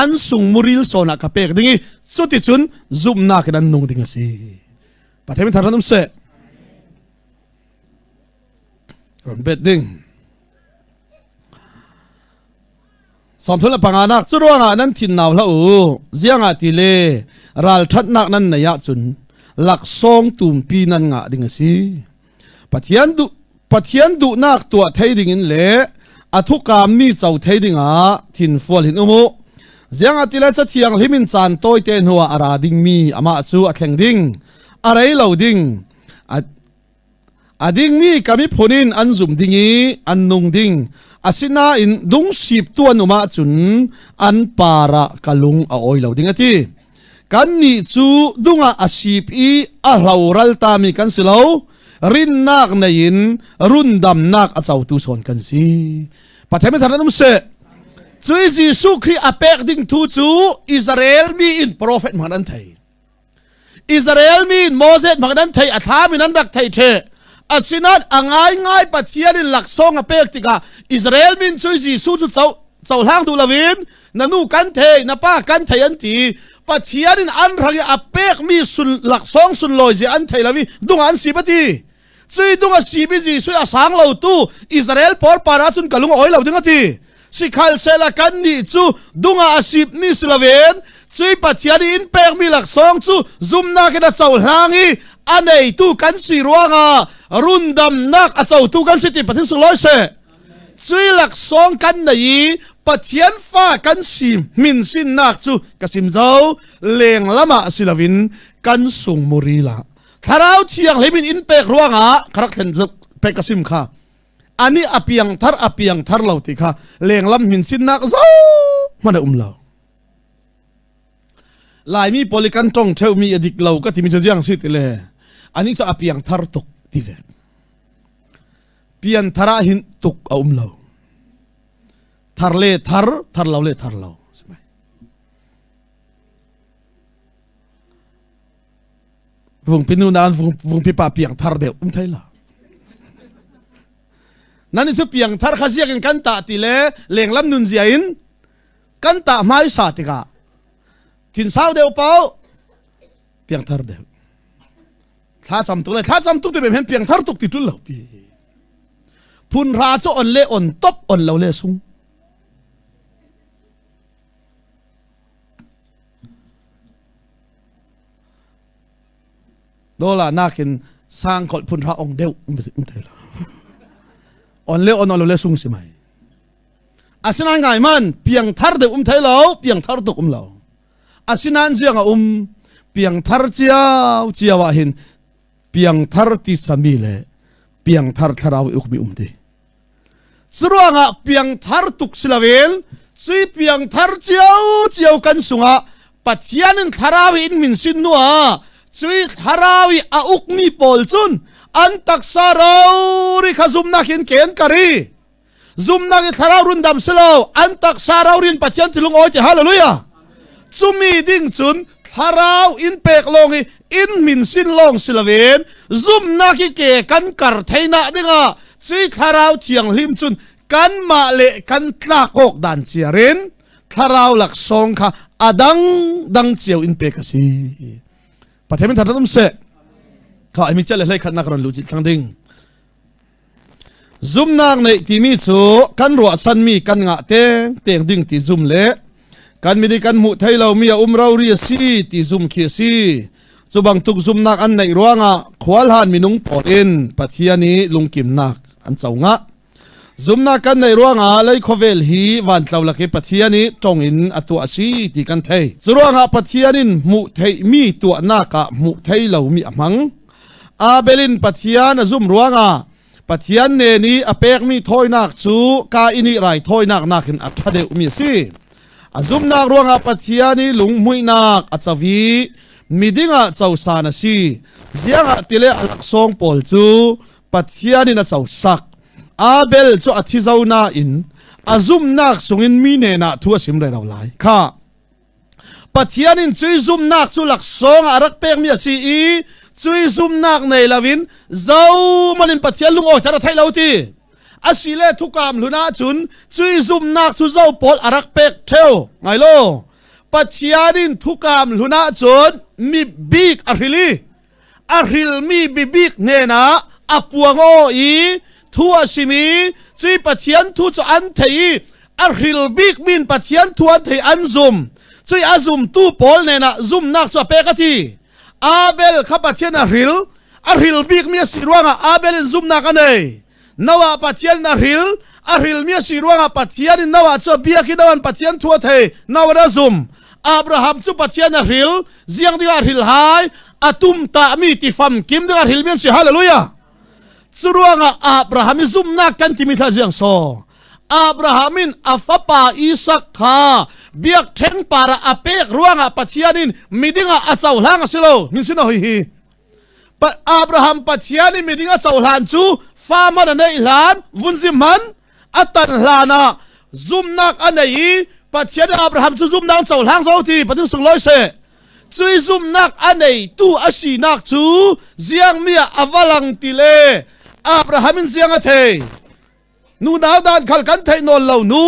an sung muril sawn ah ka pek ding i cuticun zumhnak in an nung ding a si Pathian thar um seh ron bet ding sawmthum le panga nak cu ruangah nan thin nau hlah u ziangah ti le ralṭhatnak nan nei ahcun laksawng tumpi nan ngah ding a si Pathian duh Pathian duhnak tuah thei ding in le a thukam mi co thei ding ah thin fual hin um u ziangah ti le cathiang hlim in caan tawi te hnuah a ra ding mi amah cu a thleng ding a rei lo ding A dingmi ka miphun in an zum ding i an nung ding. Asinain dungsiptu an um ahcun an par ah ka lung a awi lo ding a ti. Kannih cu dung ah a sip i a hloral tami kan si lo. Rinnak nei in rundamnak a cotu sawn kan si. Pathian min thar um seh. Cui Jesuh Khrih a pek ding thu cu Israel mi in profet hmang an thei. Israel mi in Moses hmang an thei a thlam in an rak thei the asinain a ngaingai Pathian in laksawng a pek tikah Israel min cu Jesuh cu co cohlang duh loin na nu kan thei na pa kan thei an ti Pathian in an rang i a pekmi sun laksawng sunlawi zia an thei lo i dung an si pati Cui dung a si mi Jesuh a sang lo tu Israel pawl par ahcun ka lung a oi lo ding a ti. Sikhal sela kan nih cu dung ah a sip mi si loin cui Pathian i in pek mi laksawng cu zumnak in a cohlang i a neitu kan si ruangah rundamnak a cotu kan si ti Pathian sunglawi seh. Cui laksawng kan nei i Pathian fa kan si min sinnak cu ka sim zo leng lam ah si loin kan sung muri la Thlarau Thianghlim in in pek ruangah ka rak thlen pek ka sim kha ani a piang thar a piang thar lo ti kha lenglam min sinnak zo hmanh a um lo Laimi pawl i kan tong theu mi a dik lo ka timi cu jiang si ti le ani cu a piang thar tuk ti ve pian thar ah hin tuk a um lo thar le thar thar lo le thar lo Vungpi nu nan vungpi pa piang thar deuh um thei la. Nan cu piang thar kha ziak in kan tah ti le lenglam nun zia in kan tah hmaisa tikah thin sau deuh pau piang thar deuh. Thla cam tuk le thla cam tuk te men piang thar tuk ti tul lo pi. Phun ra cu on le on top on lo le sung. Dola nakin sang kolh phun ra ong deuh um te la. On le on lo le sung si mai. Asinain ngai man piangthar deuh um thai lo, piangthar tuk um lo. Asinain ziang a um piangthar ciao ciao ah hin piangthar ti sami le piangthar thlarau i ukmi um ti. Curuangah piangthar tuk si loin cui piangthar cio cio kan sungah Pathian in thlarau in min sin hnuah cui thlarau i a ukmi pawl cun an taksa rori kha zumnak in ken kari zumnak i thlarau rundam si lo an taksa rorin Pathian tilung awi ti hallelujah cumi ding cun thlarau in pek lawng i in min sin lawng si loin zumnak i ke kan kar theina dingah Cui thlarau thianghlim cun kanmah le kan tlak awk dan ciarin thlarau laksawng kha a dang dang cio in pek a si. Pathian min that um seh. Kha imi chale hlei khat nak ron lu chi thlang ding. Zumnak nei timi cu kan ruah san mi kan ngah teng teng ding ti zum le kan midi kan hmuh thei lo mi a um ro ri a si ti zum khi a si. Cu bantuk zumnak an neih ruangah khualhan minung pawl in Pathian i lungkimnak an co ngah. Zumnak kan neih ruangah lei khawvel hi vantlo lak i Pathian i tong in a tuah a si ti kan thei. Cu ruangah Pathian in hmuh theihmi tuahnak ah hmuh thei lomi a hmang. Abel in Pathian a zumh ruangah Pathian ne nih a pekmi thawinak cu Kain i raithawinak nakin a ṭha deuhmi a si. A zumhnak ruangah Pathian i lunghmuihnak a co i miding ah cosan a si. Ziangah tile a laksawng pawl cu Pathian in a cosak. Abel cu a thi zo nain a zumhnak sungin mi hnenah thu a sim rero lai. Kha Pathian in cui zumhnak cu laksawng ah a rak pekmi a si i cui zumhnak nei loin zohmanh in Pathian lungawi thar a theih lo ti. Asile thukam hlun ahcun cui zumhnak cu zo pawl a rak pek theo. Ngai lo. Pathian in thukam hlun ahcun mi bik a hril i a hrilmi bibik hnenah a puang aw i thu a simi cui Pathian thu cu an thei i a hril bik min Pathian thu an thei an zum cui a zumtu pawl hnenah zumnak cu a pek a ti Abel kha Pathian a hril a hril bikmi a si ruangah Abel in zumnak a nei Noah Pathian a hril a hrilmi a si ruangah Pathian in Noah cu a biak i Noah Pathian thu a thei Noah a zum Abraham cu Pathian a hril ziang dingah a hril hai a tum tahmi ti fam kim dingah a hrilmi an si hallelujah cu ruangah Abraham i zumnak kan timi thla ziang so Abraham in a fapa Isak kha biakṭheng par ah a pek ruangah Pathian in miding ah a cohlang a si lo min sin hoi hi Abraham Pathian in miding a cohlan cu fa man a neih hlan vunzi man a tan hlan ah zumnak a nei i Pathian Abraham cu zumnak cohlang zo ti Pathian sunglawi seh cui zumnak a nei tu a sinak cu ziang mi ah a va lang ti le Abraham in ziang a thei nu nau dan khal kan theih nawl lo nu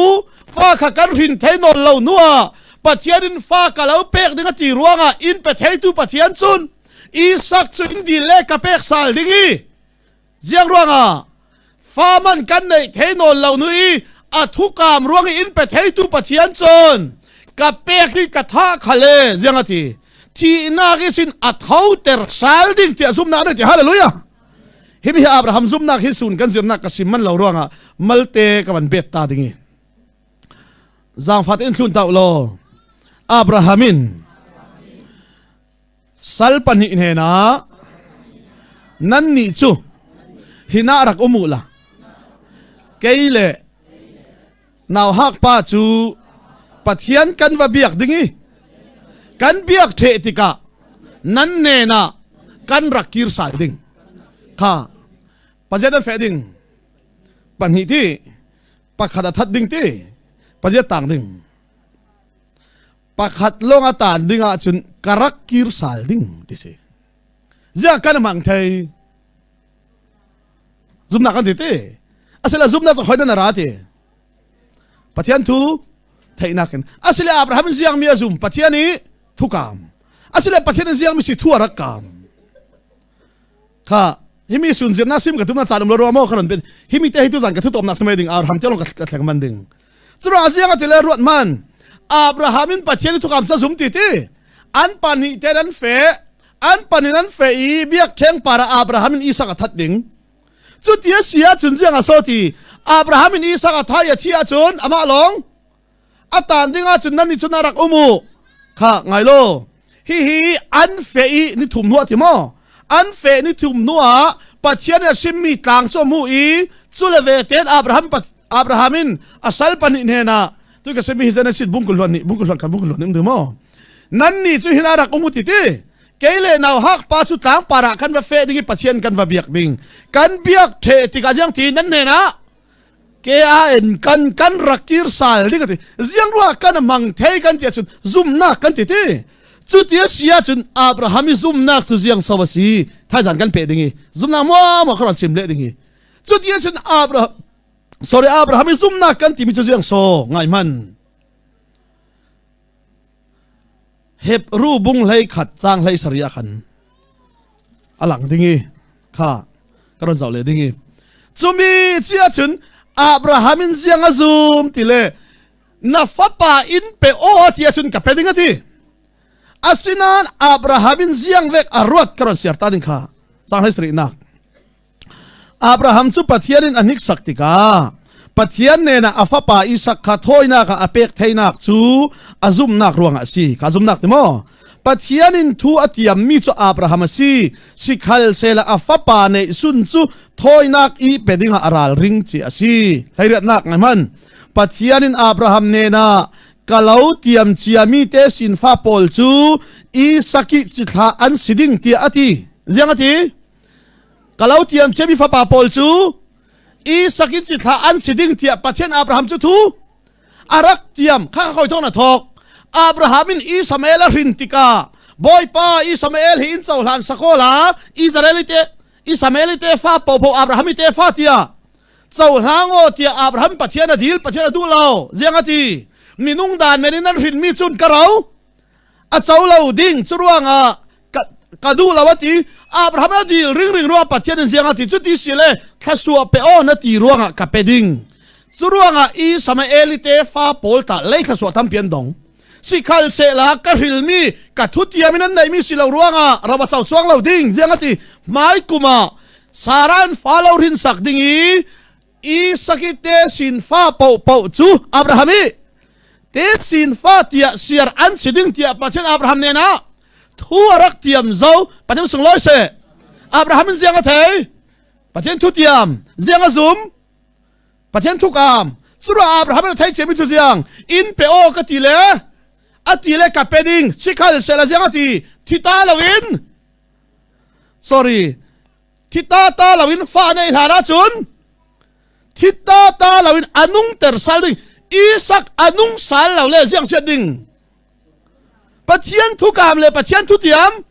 fa kha kan hrin thei nawl lo nu ah Pathian in fa ka lo pek ding a ti ruangah in pe theitu Pathian cun Isak cu in dil le ka pek sal ding i ziang ruangah fa man kan neih thei nawl lo nu i a thukam ruang i in pe theitu Pathian cun ka pek i ka tha khale ziang a ti thihnak i sin a tho ter sal ding tiah zumnak na ti hallelujah Hi mi hi Abraham zumnak hi sun kan zirnak ka sim man lo ruangah malte ka van bet ta ding i zaangfat in thlun tau law Abraham in sal pahnih hnenah nan nih cu hina rak um u la kei le nauhak pa cu Pathian kan va biak ding i kan biak ṭheh tikah nan hnenah kan rak kir sal ding kha pazet an feh ding pahnih ti pakhat a that ding ti pazet tang ding pakhat lawng a tan ding ahcun ka rak kir sal ding ti si ziah kan mang thei Zumnak kan ti ti. Asile zumnak cu hoi nan ra ti. Pathian thu theihnak in. Asile Abraham in ziang mi a zum Pathian i thukam. Asile Pathian in ziang mi si thu a rak kam. Kha himi sun zirna sim ka tumna chalum lo ro mo karon himi te hi tu zan ka thu tom nak samai ding Abraham te long ka thleng man ding. Cura ziang a tile ruat man Abraham in Pathian i thukam sa zum ti ti. An pahnih te an fe an panin an feh i biakṭheng par ah Abraham in Isak a that ding. Cuti a si ahcun ziang a so ti? Abraham in Isak a thai a thi ahcun amah lawng a tan ding ahcun nan nih cun a rak um u kha ngai law hihi an fe i ni thum hnu ah ti maw an fe ni thum hnu ah Pathian nih a simmi tlang cu a hmuh i cu le ve ten Abraham Abraham in a sal pahnih hnenah tu ka simi hi Genesis bungkul hluan nih bungkul hluan kan bungkul hluan nih maw nan nih cu hin a rak um u ti ti kei le nau hak pa cu tlang par ah kan va fe ding i Pathian kan va biak ding kan biak the tikah ziang ti nan hnenah KAN kan kan rak kir sal ding ati ziang rua kan mang thei kan ti ahcun zumnak kan ti ti cu ti a si ahcun Abraham i zumnak cu ziang so a si thaizan kan pe ding i zumnak mua mua kha ron sim leh ding i cu ti ahcun Abraham sorry Abraham i zumnak kan timi cu ziang so ngai man Hebru bung hlei khat cang hlei sari a khan a lang ding i kha ka ron zoh le ding i cumi ci ahcun Abraham in ziang a zum ti le na fapa in pe aw ti ahcun ka pe ding a ti asinain Abraham in ziang vek a ruat ka ron siar ta ding kha cang hlei sarih nak Abraham cu Pathian in a hniksak tikah Pathian nen ah a fapa Isak kha thawinak ah a pek theinak cu a zumhnak ruangah a si. Kha zumhnak ti maw? Pathian in thu a tiammi cu Abraham a si. Sikhal sela a fapa neih sun cu thawinak i pe dingah a ralring ci a si. Hleiriatnak ngai hman. Pathian in Abraham nen ah ka lo tiam ciami te sinfa pawl cu Isak i cithlah an si ding tiah a ti. Ziang a ti? Ka lo tiam ciami fapa pawl cu Isak in cithlah an si ding tiah Pathian Abraham cu thu a rak tiam kha kha thawng na thawk Abraham in Ismael a hrin tikah Bawipa Ismael hi in cohlan sakola Israelite Ismaelite fa popo Abraham i tefa tiah cohlang aw tiah Abraham Pathian a dil Pathian a duh lo ziang a ti minung dan men in an hrinmi cun ka ro a co lo ding cu ruangah ka, ka duh lo a ti Abraham a dil ringring ruang Pathian in ziang a ti cu ti si le thlasua pe aw na ti ruangah ka pe ding cu ruangah Ismael te fa pawl ta lei thlasua tampi an dong sikhal sehla ka hrilmi ka thu tiam in an neihmi si lo ruangah rava sau chuang lo ding ziang a ti hmai kum ah Sarah an fa lo rin sak ding i Isak i te sin fa paohpaoh cu Abraham i te sin fa tiah siar an si ding tiah Pathian Abraham nen ah thu a rak tiam zo Pathian sunglawi seh Abraham in ziang a thei Pathian thu tiam ziang a zum Pathian thukam Surah Abraham in thei ciami cu ziang in pe aw ka ti le a ti le ka pe ding sikhal sela ziang a ti thita loin sorry Thita ta loin fa nei hlan ahcun thita ta loin a nungter sal ding Isak a nung sal lo le ziang siat ding Pathian thukam le Pathian thutiam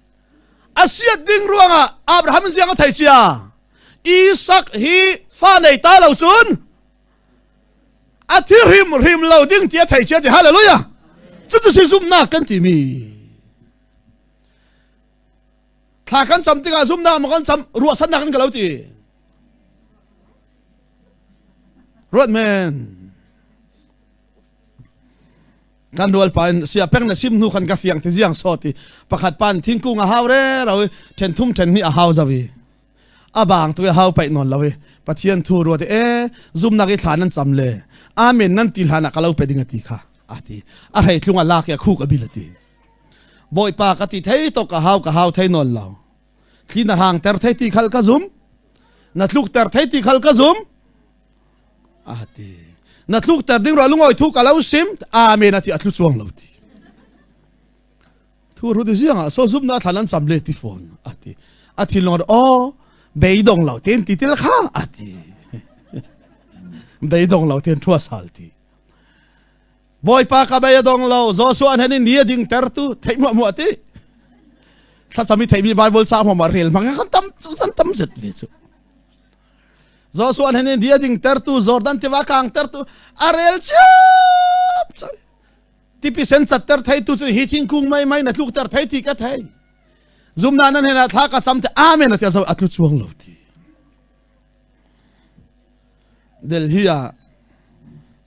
a siat ding ruangah Abraham ziang a thei cia Isak hi fa nei ta lo cun a thi hrim hrim lo ding ti a thei cia ti hallelujah cucu si zumhnak kan timi Thla kan cam tikah zumhnak maw kan cam ruahsannak kan ka lo ti. Ruat men. Kan rual pa in sia peng na sim hnu khan ka fiang ti ziang so ti pakhat pan thingkung a hau re ro then thum then ni a hau zawi a bang tu hau pai non lo pathian thu ru te e zumnak i thla nan cham le amen nan ti hlan ah ka lo pe ding ati kha ati a rei tlung a lak ya khu ka bil ati Bawipa ka ti thei tok ka hau ka hau thei nawn lo. Thli na hrang ter thei ti khal ka zum. Na tluk ter thei ti khal ka zum. A ti. Na tluk ter ding ro lungoi thu ka lo sim. Amen a ti a tlu chuang lo ti. Thu ru ti ziang ah so zum na thlan an cham le ti phone a ti. A thin long o beidong lo ten ti til kha a ti. Beidong lo ten thua sal ti. Bawipa ka bei a dong lo Joshua hnen in ni a ding tertu theih muah muah ti thlacam i theihmi Bible ca hmam ah rel hmang kan tam san tam zet ve cu Joshua hnen in ni a ding tertu Jordan tiva kang tertu a rel ciap choi tipi sen cat ter thei tu cu hi thingkung mai mai na tluk ter thei ti ka thei zumna nan hen ah thla ka cam te amen atia zo atlu chuang lo ti Delhi ah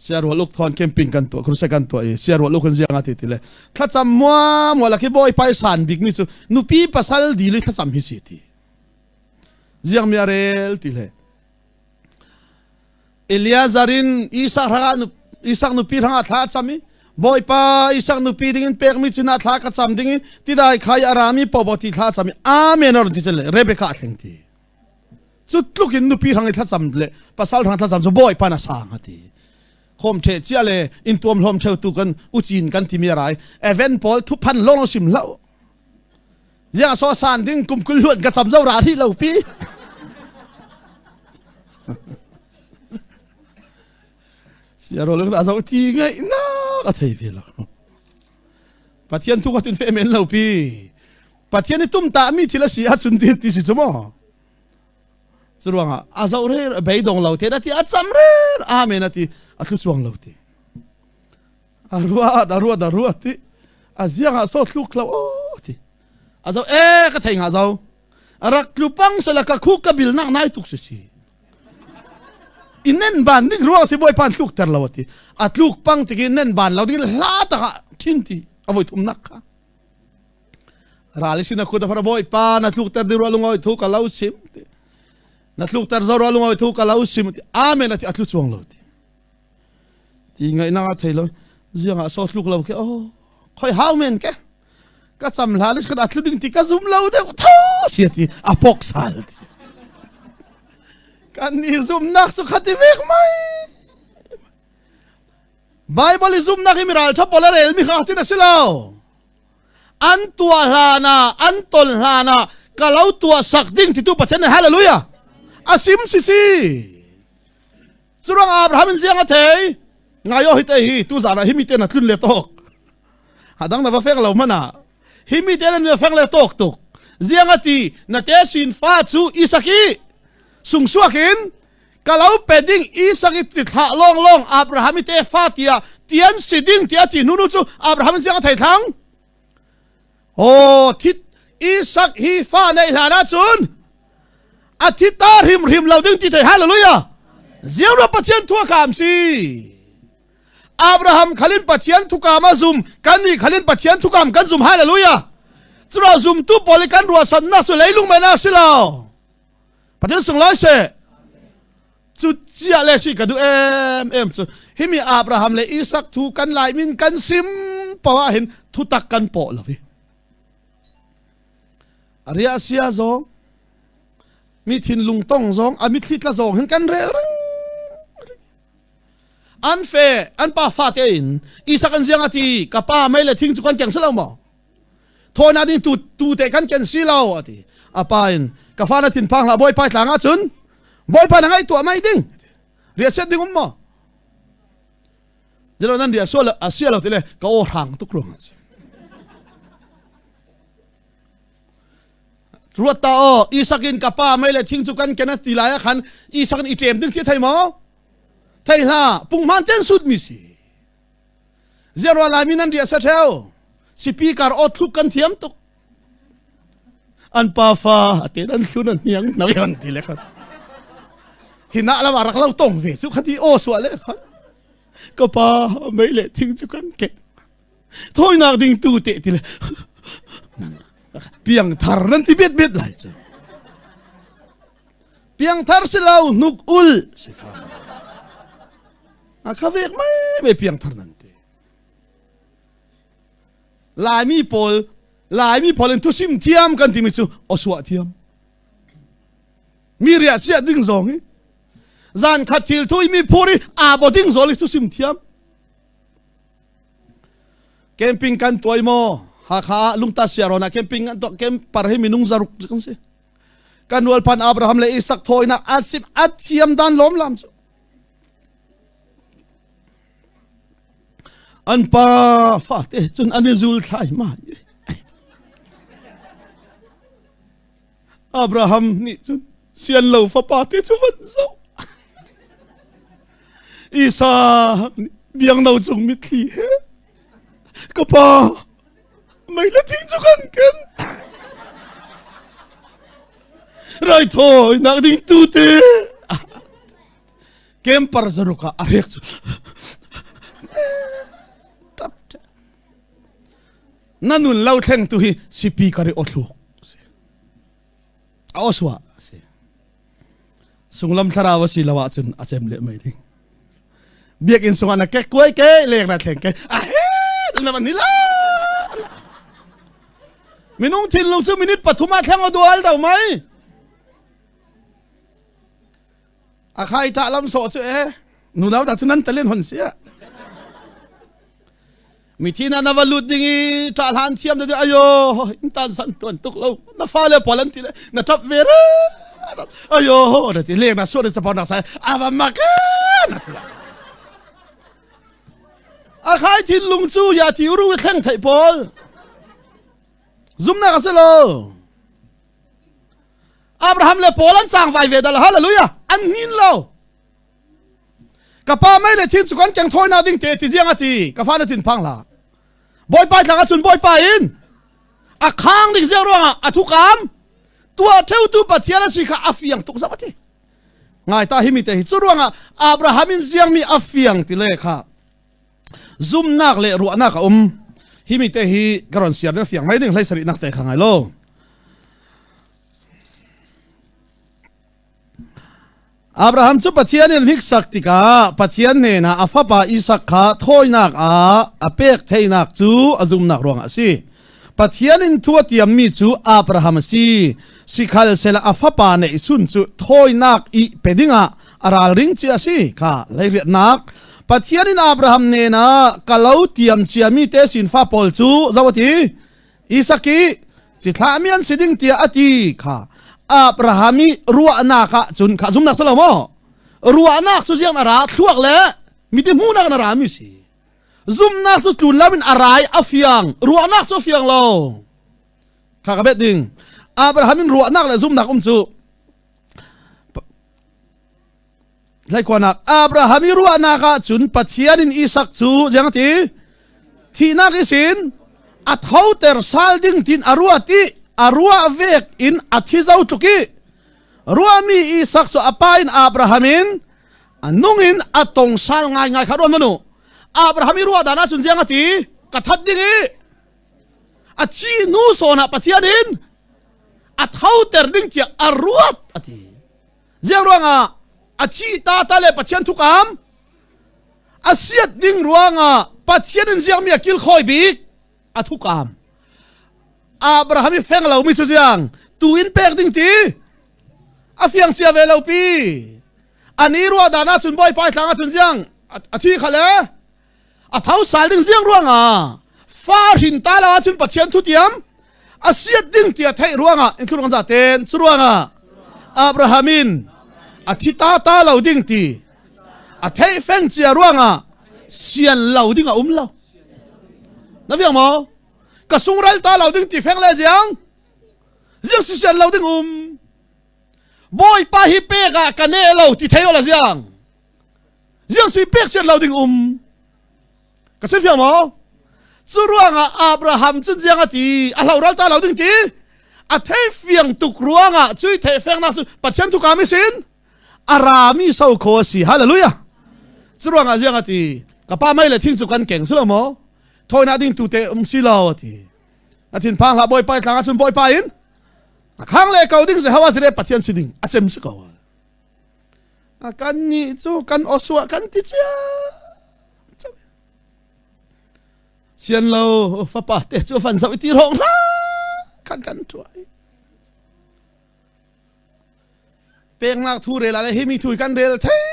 siarual uk thon camping kan tuah crusade kan tuah i siarual uk kan ziang ati ti le thlacam mua mua la khi bawi pai san bik mi cu nupi pasal dili thlacam hi si ti ziang mi arel ti le. Eleazar in Isak hrangah Isak nupi hrangah thla a cam i Bawipa Isak nupi dingin pekmi cu na thla ka cam ding i tidai khai a rami popo ti thla a cam i Amen a run ti le Rebecca a thleng ti. Cu tluk in nupi hrang i thlacam le pasal hrang thlacam cu Bawipa na sang a ti. Khom the chia le in tuam hlom theu tu kan uchin kan timi rai event pawl thuphan long sim lo Ziang so san ding kum kul luan ka cam zo ra ri lo pi. Siaro lu a zo ti ngai na ka thei ve lo. Pathian thu ka tin fe men lo pi. Pathian i tum ta mi thil a si a chun ti ti si chu mo. Curuangah a zo re beidong lo te na ti a cam re amen a ti a thlu chuang lo ti. A ruat a ruat a ruat ti a ziang ah so thluk lo o ti a zo e ka thei nga zo rak tlu pang sala ka khu ka bil nak nai tuk si si inen ban ding ruang si bawi pan tluk ter lo ti a tluk pang ti ki nen ban lo ding hla ta thin ti a voi thum nak kha ral sin a khut a bawi pa na tluk ter ding ruang lungoi thu ka lo sim ti na tluk ter zo ruang lungoi thu ka lo sim ti amen ati a tlu chuang lo ti Ti ngaihnak a thei lo. Ziang ah so tluk lo ke oh khoi hau men ke ka cam hla le kan atlu ding ti ka zum lo deuh tho sia ti a pok sal ti kan ni zumnak cu khati vek mai Bible i zumnak hi miral tha pawl a rel mi kha tin a si lo an tua hlan ah an ton hlan ah ka lo tua sak ding ti tu Pathian hallelujah asim si si Curang Abraham in ziang a thei ngai o hi te hi tu zan ah hi mi te na tlun le tok adang na va feng lo mana hi mi te na feng le tok tuk ziang a ti na te sin fa chu Isaki sung suak in ka lo pe ding Isak i chi thla long long Abraham i te fa tia tian si ding tia ti nu nu chu Abraham ziang a thei thlang Oh, thit Isak hi fa nei hlan ahcun a thi ta hrimhrim lo ding ti thei hallelujah ziaro Pathian thu a kaam si Abraham khalin Pathian thukam a zum kan nih khalin Pathian thukam kan zum hallelujah cura zumtu pawl i kan ruahsannak cu leilung men a si lo Pathian sunglawi seh cu cia le si ka duh em em cu himi Abraham le Isak thu kan lai min kan sim pawa hin thutak kan pawh lo hi ria sia zong mi thinlung tong zong a mitthli tla zong hin kan rel ring an fe an pa fa te in Isak an ziang ati ka pa mei le thing cu kan keng si lo maw Thawina ding tu tu te kan ken si lo ati. A pa in ka fa na thin phang hlah bawipa tlang ah cun bawipa na ngaih tuah mai ding. Ria set ding um maw? Jero nan ria sual a sia lo tile ka o hrang tuk ruang ah. Ruat ta o Isak in ka pa mei le thing cu kan ken a ti lai ah khan Isak in i ṭem ding ti thei maw? Thei hlah punghman ten sut mi si. Ziarwa Laimi nan riah sa theo. Speaker aw thluk kan thiam tuk. An pa fa te nan thlun an hniang na yon ti le khan. Hina lam rak lo tong ve chu khati aw suah le khan. Ka pa mei le thing chu kan ke. Thoinak ding tu te ti le. Piang thar nan ti bet bet lai chu. Piangthar si lo hnuk ul si kha. A kha vek mai mai piangthar nan ti. Laimi pawl Laimi pawl in thusim thiam kan timi cu osua thiam. Mi riah sia ding zong hi zan khat thil thui mi phur i abo ding zol i thusim thiam. Camping kan tuai mo Hakha lungta siaron ah camping kan tuah camp par hi minung zaruk kan si. Kan rualpan Abraham le Isak thawinak a sim a thiam dan lawm lam cu. An pa fate cun an i zul thlai ma. Abraham nih cun sian lo fapa te cu van zoh. Isak nih biangno cung mitthli he ka pa Mei le thing cu kan ken. Raithawinak ding tu te. Kempar zaruk ah a rek cu. Na nun lo thleng tu hi sipi kari othluk. A oswa si. Sunglam thlarau a si lo ahcun a cem leh mei ding. Biakinn sungah na kek kuai ke leng na thleng ke a he na van ni la. Minung thinlung cu minute pathum ah thleng a dual do mai. A khai ṭah lam sawh cu e nunau dah cu nan talin hon sia. Mithi na na va lut ding i ṭah hlan thiam de ayo in tan san tuan tuk lo na fale pawl an ti le na ṭap ve re ayo na ti leng na suat chapon nak sai ava mak na ti a khai thinlung cu ya ti ru thleng thei pawl zumnak a si lo Abraham le Paul an cang vai ve dal hallelujah an hnin lo ka pa mei le thin cu kan keng thawinak ding te ti ziang a ti ka fa na thin phang hlah bawipa tlang ahcun bawipa in a khang ding ziang ruangah a thukam tuah theutu pathian a si kha a fiang tuk zam a ti ngai ta hi mi te hi cu ruangah Abraham in ziang mi a fiang ti le kha zumnak le ruahnak a um hi mi te hi ka ron siar ding fiang mai ding hlei sarih nak te kha ngai lo Abraham cu Pathian in hniksak tikah Pathian hnenah a fapa Isak kha thawinak ah a pek theinak cu a zumnak ruangah a si. Pathian in thu a tiammi cu Abraham a si. Sikhal sela a fapa neihsun cu thawinak i pe dingah a ralring cia a si kha leiriatnak. Pathian in Abraham hnenah ka lo tiam ciami te sin fa pawl cu zo a ti. Isak i cithlahmi an si ding tiah a ti kha Abraham i ruahnak ah cun kha zumnak si lo maw ruahnak cu ziang a ra thluak le miti hmuhnak in a rami si zumnak cu tlun lo in a rai a fiang ruahnak cu a fiang lo kha ka bet ding Abraham in ruahnak le zumnak um cu Thlaikhuanak Abraham i ruahnak ah cun Pathian in Isak cu ziang ti thihnak isin a thoter sal ding tin a ruat i a ruah vek in a thi zo tluk i ruahmi Isak cu a pa in Abraham in a nung in a tong sal ngai ngai kha ruat manu Abraham i ruah dan ah cun ziang a ti ka that ding i a ci nu sawn ah Pathian in a thoter ding tiah a ruat a ti Ziang ruangah a ci ta ta le Pathian thukam a siat ding ruangah Pathian in ziangmi a kil khawi bik a thukam Abraham i feng lo mi cu ziang tu in pek ding ti a fiang cia ve lo pi ani ruah dan ahcun bawipa tlang ahcun ziang a thi kha le a tho sal ding ziang ruangah fa hrin ta lo ahcun Pathian thutiam a siat ding tiah theih ruangah in thurang za ten cu ruangah Abraham in a thi ta ta lo ding ti a theih feng cia ruangah sian lo ding a um lo na fiang maw ka sungral ta lo ding ti feng le ziang ziang si sian lo ding um bawipa hi pek ah ka ne lo ti thei la ziang Ziang si pek sian lo ding um. Ka si fiang maw? Cu ruangah Abraham cun ziang a ti a hlo ral ta lo ding ti a thei fiang tuk ruangah cui thei fengnak cu Pathian thu kami sin a rami so kho a si hallelujah cu ruangah ziang a ti ka pa mei le thing cu kan keng si lo maw thawina ding tu te um si lo a ti a thin phang hlah bawipa tlang ahcun bawipa in a khang le ko ding Jehovah si Pathian si ding a cem si ko A kan nih cu kan awsuah kan ti cia. Sian lo fapa te cu fan zoh ti rong ra kan kan tuai. Peknak thu rel ah le hi mi thu kan rel thei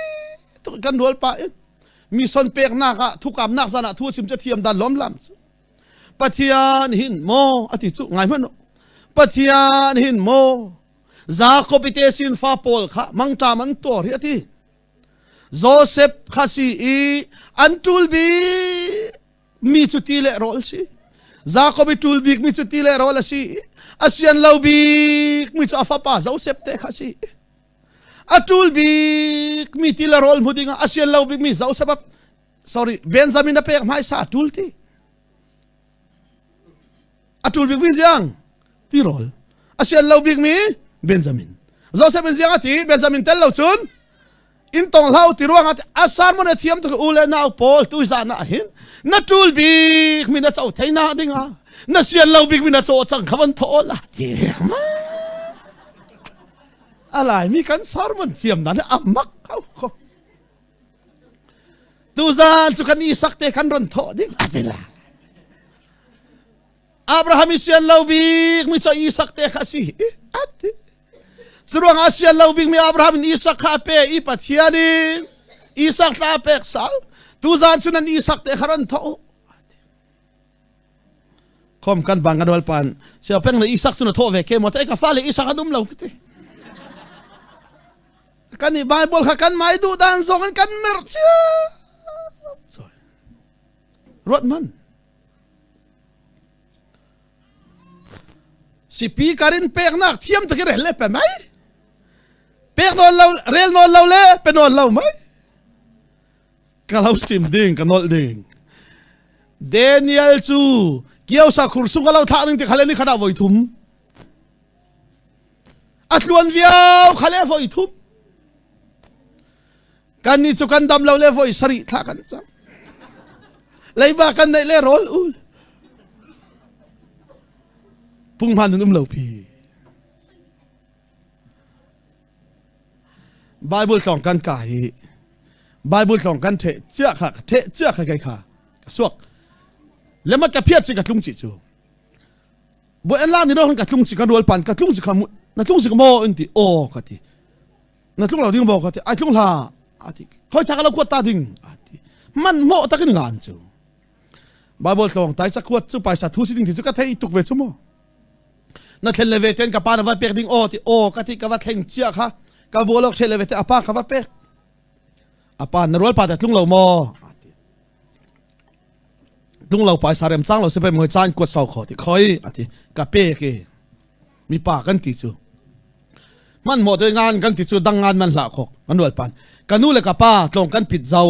tuk kan rual pa in mi son peknak ah thukamnak zan ah thu sim cu thiam dan lom lam cu Pathian hin maw ati cu ngai hmanh Pathian hin maw Jakob i te sin fa pawl kha mangṭam an tuar hi a ti. Joseph kha si i an ṭul bik mi cu ti le rawl si. Jakob i ṭul bik mi cu ti le rawl a si. A sian lo bik mi cu a fapa Joseph te kha si. A ṭul bik mi ti le rawl hmu dingah a sian lo bik mi Joseph sorry Benjamin a pek hmaisa a ṭul ti. A ṭul bik mi ziang tirawl a sian lo bik mi Benjamin Joseph in ziang a ti Benjamin tel lo cun in tong hlau ti ruangah a sermon a thiam tuk u le nau pawl tu zan ah hin na ṭul bik mi na co thei na ding ah na sian lo bik mi na caw cang kha van thaw la ti ma. A Laimi kan sermon thiam dan a mak ko ko. Tuzan cu kan Isak te kan ron thawh ding a ti la. Abraham i sian lo bik mi cu Isak te kha si. Ati. Curuang ah sian lo bik mi Abraham in Isak kha a pe i Pathian in Isak tla a pek sal. Tuzan cu nan Isak te kha ron thawh. Khom kan bang kan wal pan. Sia peng le Isak cu na thawh ve ke mo te ka fale Isak an um lo ti. Kan i Bible kha kan mai duh dan zong in kan mer cia. Ruat man. Sipi karin peknak thiam takin rel le pe mai. Pek nawn lo rel nawn lo le pe nawn lo mai. Ka lo sim ding ka nolh ding. Daniel cu kiosa khur sung ka lo thlah ding ti khale ni khada voi thum. A tluan viau khale voi thum. Kan ni cu kan dam lo le voi sarih thla kan cam. Leiba kan neih le rawl ul. Punghman in um lo pi. Bible tlawng kan ka hi Bible tlawng kan the cia kha the cia kha kai kha ka suak lemat ka phiat chi ka tlung chi chu bo en la ni ro ka tlung chi ka rual pan ka tlung chi kha na tlung chi ka mo in ti o ka ti na tlung lo ding bo ka ti ai tlung hla a ti khoi cha ka lo kuat ta ding a ti man mo takin ngan chu Bible tlawng tai chakuat chu paisa thu si ding ti chu ka thei tuk ve chu mo na thlen le ve ten ka pa na va pek ding o ti o ka ti ka va thleng chia kha ka bolok thlen le ve te apa ka va pek apa na rual pa ta tlung lo mo tlung lo paisa rem chang lo se pe moi chan kuat sau kho ti khoi ati ka pe ke mi pa kan ti chu man mo te ngan kan ti chu dang ngan man hla khok kan rual pan ka nu le ka pa tlong kan pit zau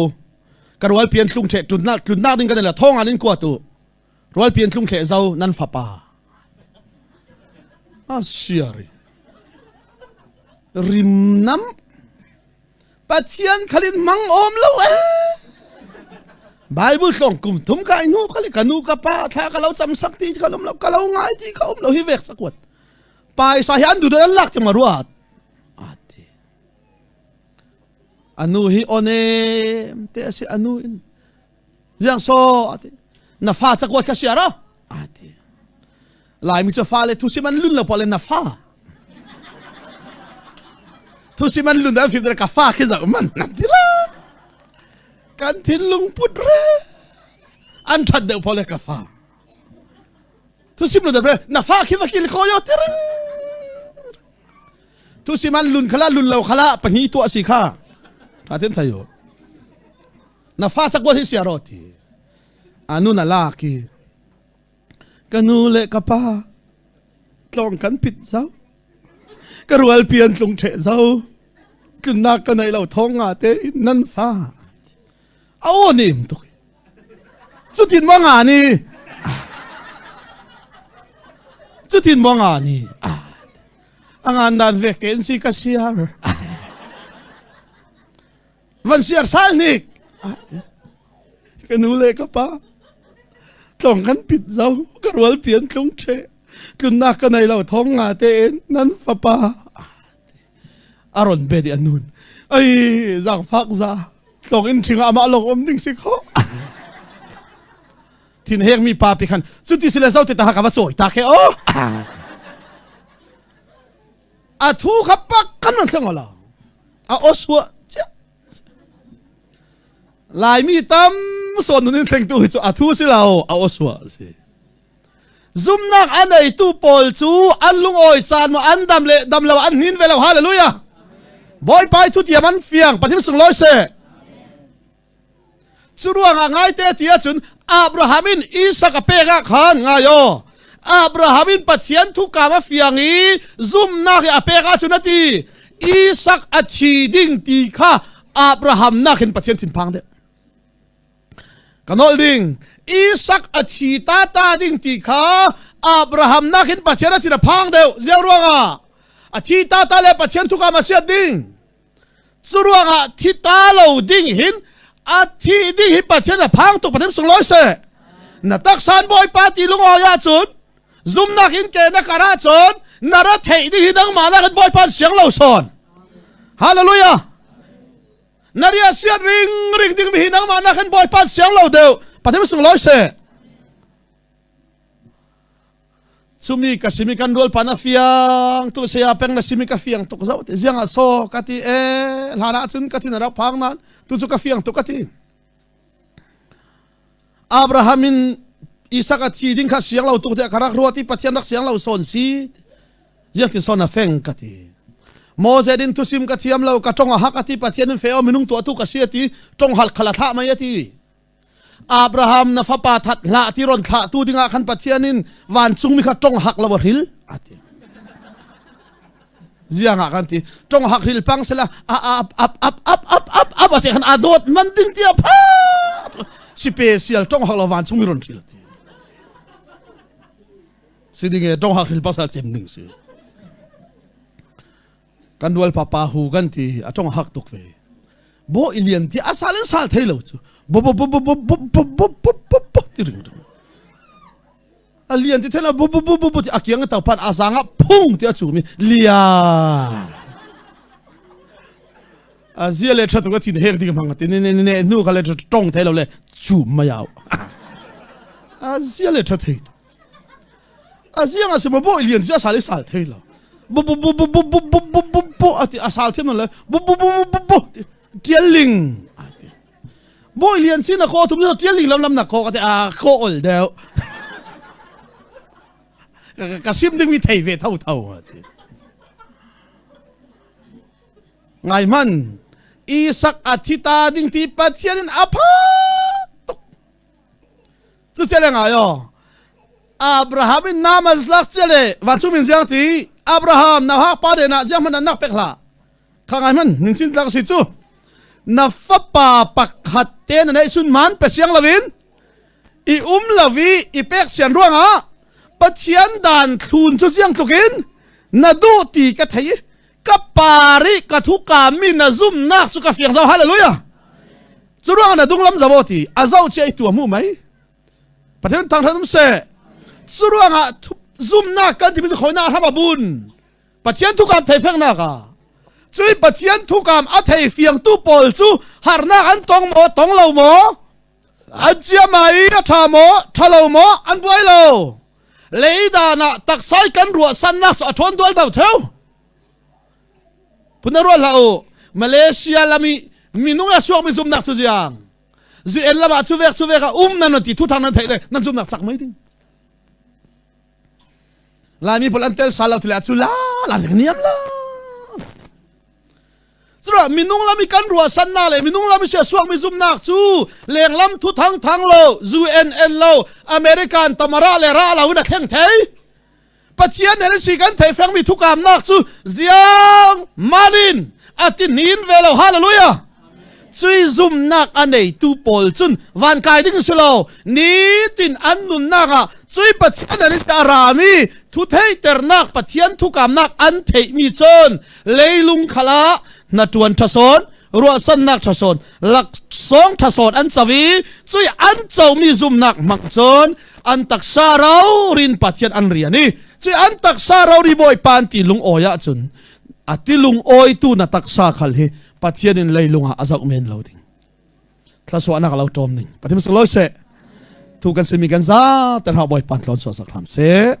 ka rual pian thlung the tun na tlun nak ding kan la thong an in kwa tu rual pian thlung the zau nan fapa a siari rim nam Pathian khalin mang om lo e Bible tlong kum thum ka inu khali ka nu ka pa thla ka lo cham sak ti ka lom lo ka lo ngai ti ka um lo hi vek sakuat paisa hi an du an lak ti ma ruat ati anu hi one te asi anu in ziang so ati na fa chakuat ka sia ro ati Laimi cu fale thu sim an lun lo pole na fa thu sim an lun an fim ka fa khi zau man nan ti la kan thinlung put re an that deuh pole ka fa thu sim lo de na fa khi va kil ko yo tiring thu sim an lun khala lun lo khala pahni tu asi kha tha ten thayo na fa chak hi sia ro ti anu na la ki Ka nu le ka pa tlawng kan pit zau. Ka rual pian tlung ṭheh zau. Tlunnak ka nei lo thong nga te in nan fa. A aw nim tuk. Cutin maw nga ni? Cutin maw nga ni? A ngan dan vek te in si ka siar. Van siar sal hnik. Ka nu le ka pa tlong kan pit zo ka rual pian tlung ṭhe tlunnak ka nei lo thong nga tein nan fapa a ron be di an nun ai zangfak za tlong in ṭhing amah long um ding si kho thin hek mi pa pi khan cuti sile zo te ta ka va cawi ta ke o a thu kha pak kan man thleng lo a osua chia Laimi tam sawn nun in thlengtu hi cu a thu si lo a osua si zumnak a neitu pawl cu an lungawi caan mo an dam le dam lo an hnin ve lo hallelujah Bawipa thu tiam an fiang Pathian sunglawi seh Cu ruangah ngaite ti ahcun Abraham in Isak a pek ah khan ngai aw Abraham in Pathian thukam a fiang i zumnak i a pek ahcun a ti Isak a thi ding ti kha Abraham nakin Pathian thinphang deuh. Ka nolh ding Isak a thi ta ta ding ti kha Abraham nakin Pathian a thin a phang deuh ziang ruangah a thi ta ta le Pathian thukam a siat ding Cu ruangah thi ta lo ding hin a thi ding hi Pathian a phang tuk Pathian sunglawi seh. Na taksan Bawipa ti lungawi ahcun zumnak in ke na kar ahcun na ra theih ding hi nangmah nak in Bawipa siang lo sawn. Hallelujah! Na ria siat ring ring ding mi hi nangmah na kan Bawipa siang lo deuh. Pathian sung loi se. Chumi ka simi kan rual pa na fiang tu saya peng na simi ka fiang tuk zau ti ziang ah so ka ti e hlan ah cun ka thin a rak phang nan tu cu ka fiang tuk ka ti. Abraham in Isak a thi ding kha siang lo tuk te ka rak ruat i Pathian rak siang lo son si ziang ti son a feng ka ti. Moses in thusim ka thiam lo ka tong a hak ati Pathian in feo minung tu atu ka si ati tong hal khala thla mai ati. Abraham na fapa that hlah ti ron thlah tu dingah khan Pathian in vancung mi kha tong hak lo a hril ati. Ziang ah kan ti tong hak hril pang sela a ap ap ap ap ap ap ap ati khan adot man ding ti pha special tong hak lo vancung mi ron hril ti. Si ding e tong hak hril pasal cem ding si. Kan rual papa hu kan ti a tong hak tuk ve. Bo ilian ti asal in sal thei lo cu. Bo bo bo bo bo bo bo bo bo bo bo ti ring ring. A lian ti thela bo bo bo bo bo ti akiang tau pan azanga phung ti a chu mi lia. A zia le thatu ka thin hek ding hmang ti ne ne ne nu ka le tong thei lo le chu ma yau. A zia le tha thei. A ziang a si ma bo lian si a sal i sal thei lo. Bu bu bu bu bu bu bu bu bu bu ati a sal thiam le bu bu bu bu bu bu tial ling ati. Bo lian si na ko thum na tial ling lam lam na ko ati a ko ol deuh. Ka sim ding mi thei ve tho tho ati. Ngai man Isak a thita ding ti Pathian in a pha tuk. Cu cele ngai o. Abraham in naman lak cele vancung min ziang ti Abraham na hak pa de na ziang man nak pek hlah. Kha ngai man min sin tlak si cu. Na fapa pakhat te na nei sun man pe siang lovin i um lovi i pek sian ruangah Pathian dan thlun cu ziang tlukin na duh ti ka thei ka pari ka thu ka mi na zumnak cu ka fiang zo hallelujah cu ruang na dunglam zo ti a zo che tu mu mai pathian thang than se cu ruangah zumnak kan ti mi khoi na hram abun pathian thu kam thei pheng na ka cui pathian thu kam a thei fiang tu pawl cu harnak an tong mo tong lo mo An chia mai a ṭha maw, ṭha lo maw an buai lo. Leidan ah taksai kan ruah sannak cu a ṭhawn dual do theu. Phun ruah hlah u. Malaysia lam i minung a suak mi zumnak cu ziang. UN lam ah cu vek cu vek ah um nan ti thu thang nan theih le nan zumnak cak mai ding. Laimi pawl an tel sal lo tile cu la la niam la. Cura minung lam i kan ruahsannak le minung lam i sia suakmi zumnak cu lenglam thu thang thang lo UNN lo American tamara le ra lo in a thleng thei. Pathian nih si kan thei fengmi thukamnak cu ziang manin a ti nin ve lo hallelujah. Cui zumnak a neitu pawl cun van kai ding si lo nitin an nunnak ah cui Pathian an a rami thu theiternak Pathian thukamnak an theihmi cun leilung khala na ṭuan ṭhasawn ruahsannak ṭhasawn laksawng ṭhasawn an co i cui an comi zumnak hmang cun an taksa rorin Pathian an rian i cui an taksa rori Bawipa an ti lungawi ahcun a ti lungawitu na taksa khal hi Pathian in leilung ah a zoh men lo ding thlasuahnak lo ṭawm ning Pathian sung loi seh thu kan simi kan za ten ha Bawipa tlawn suah sak hram seh.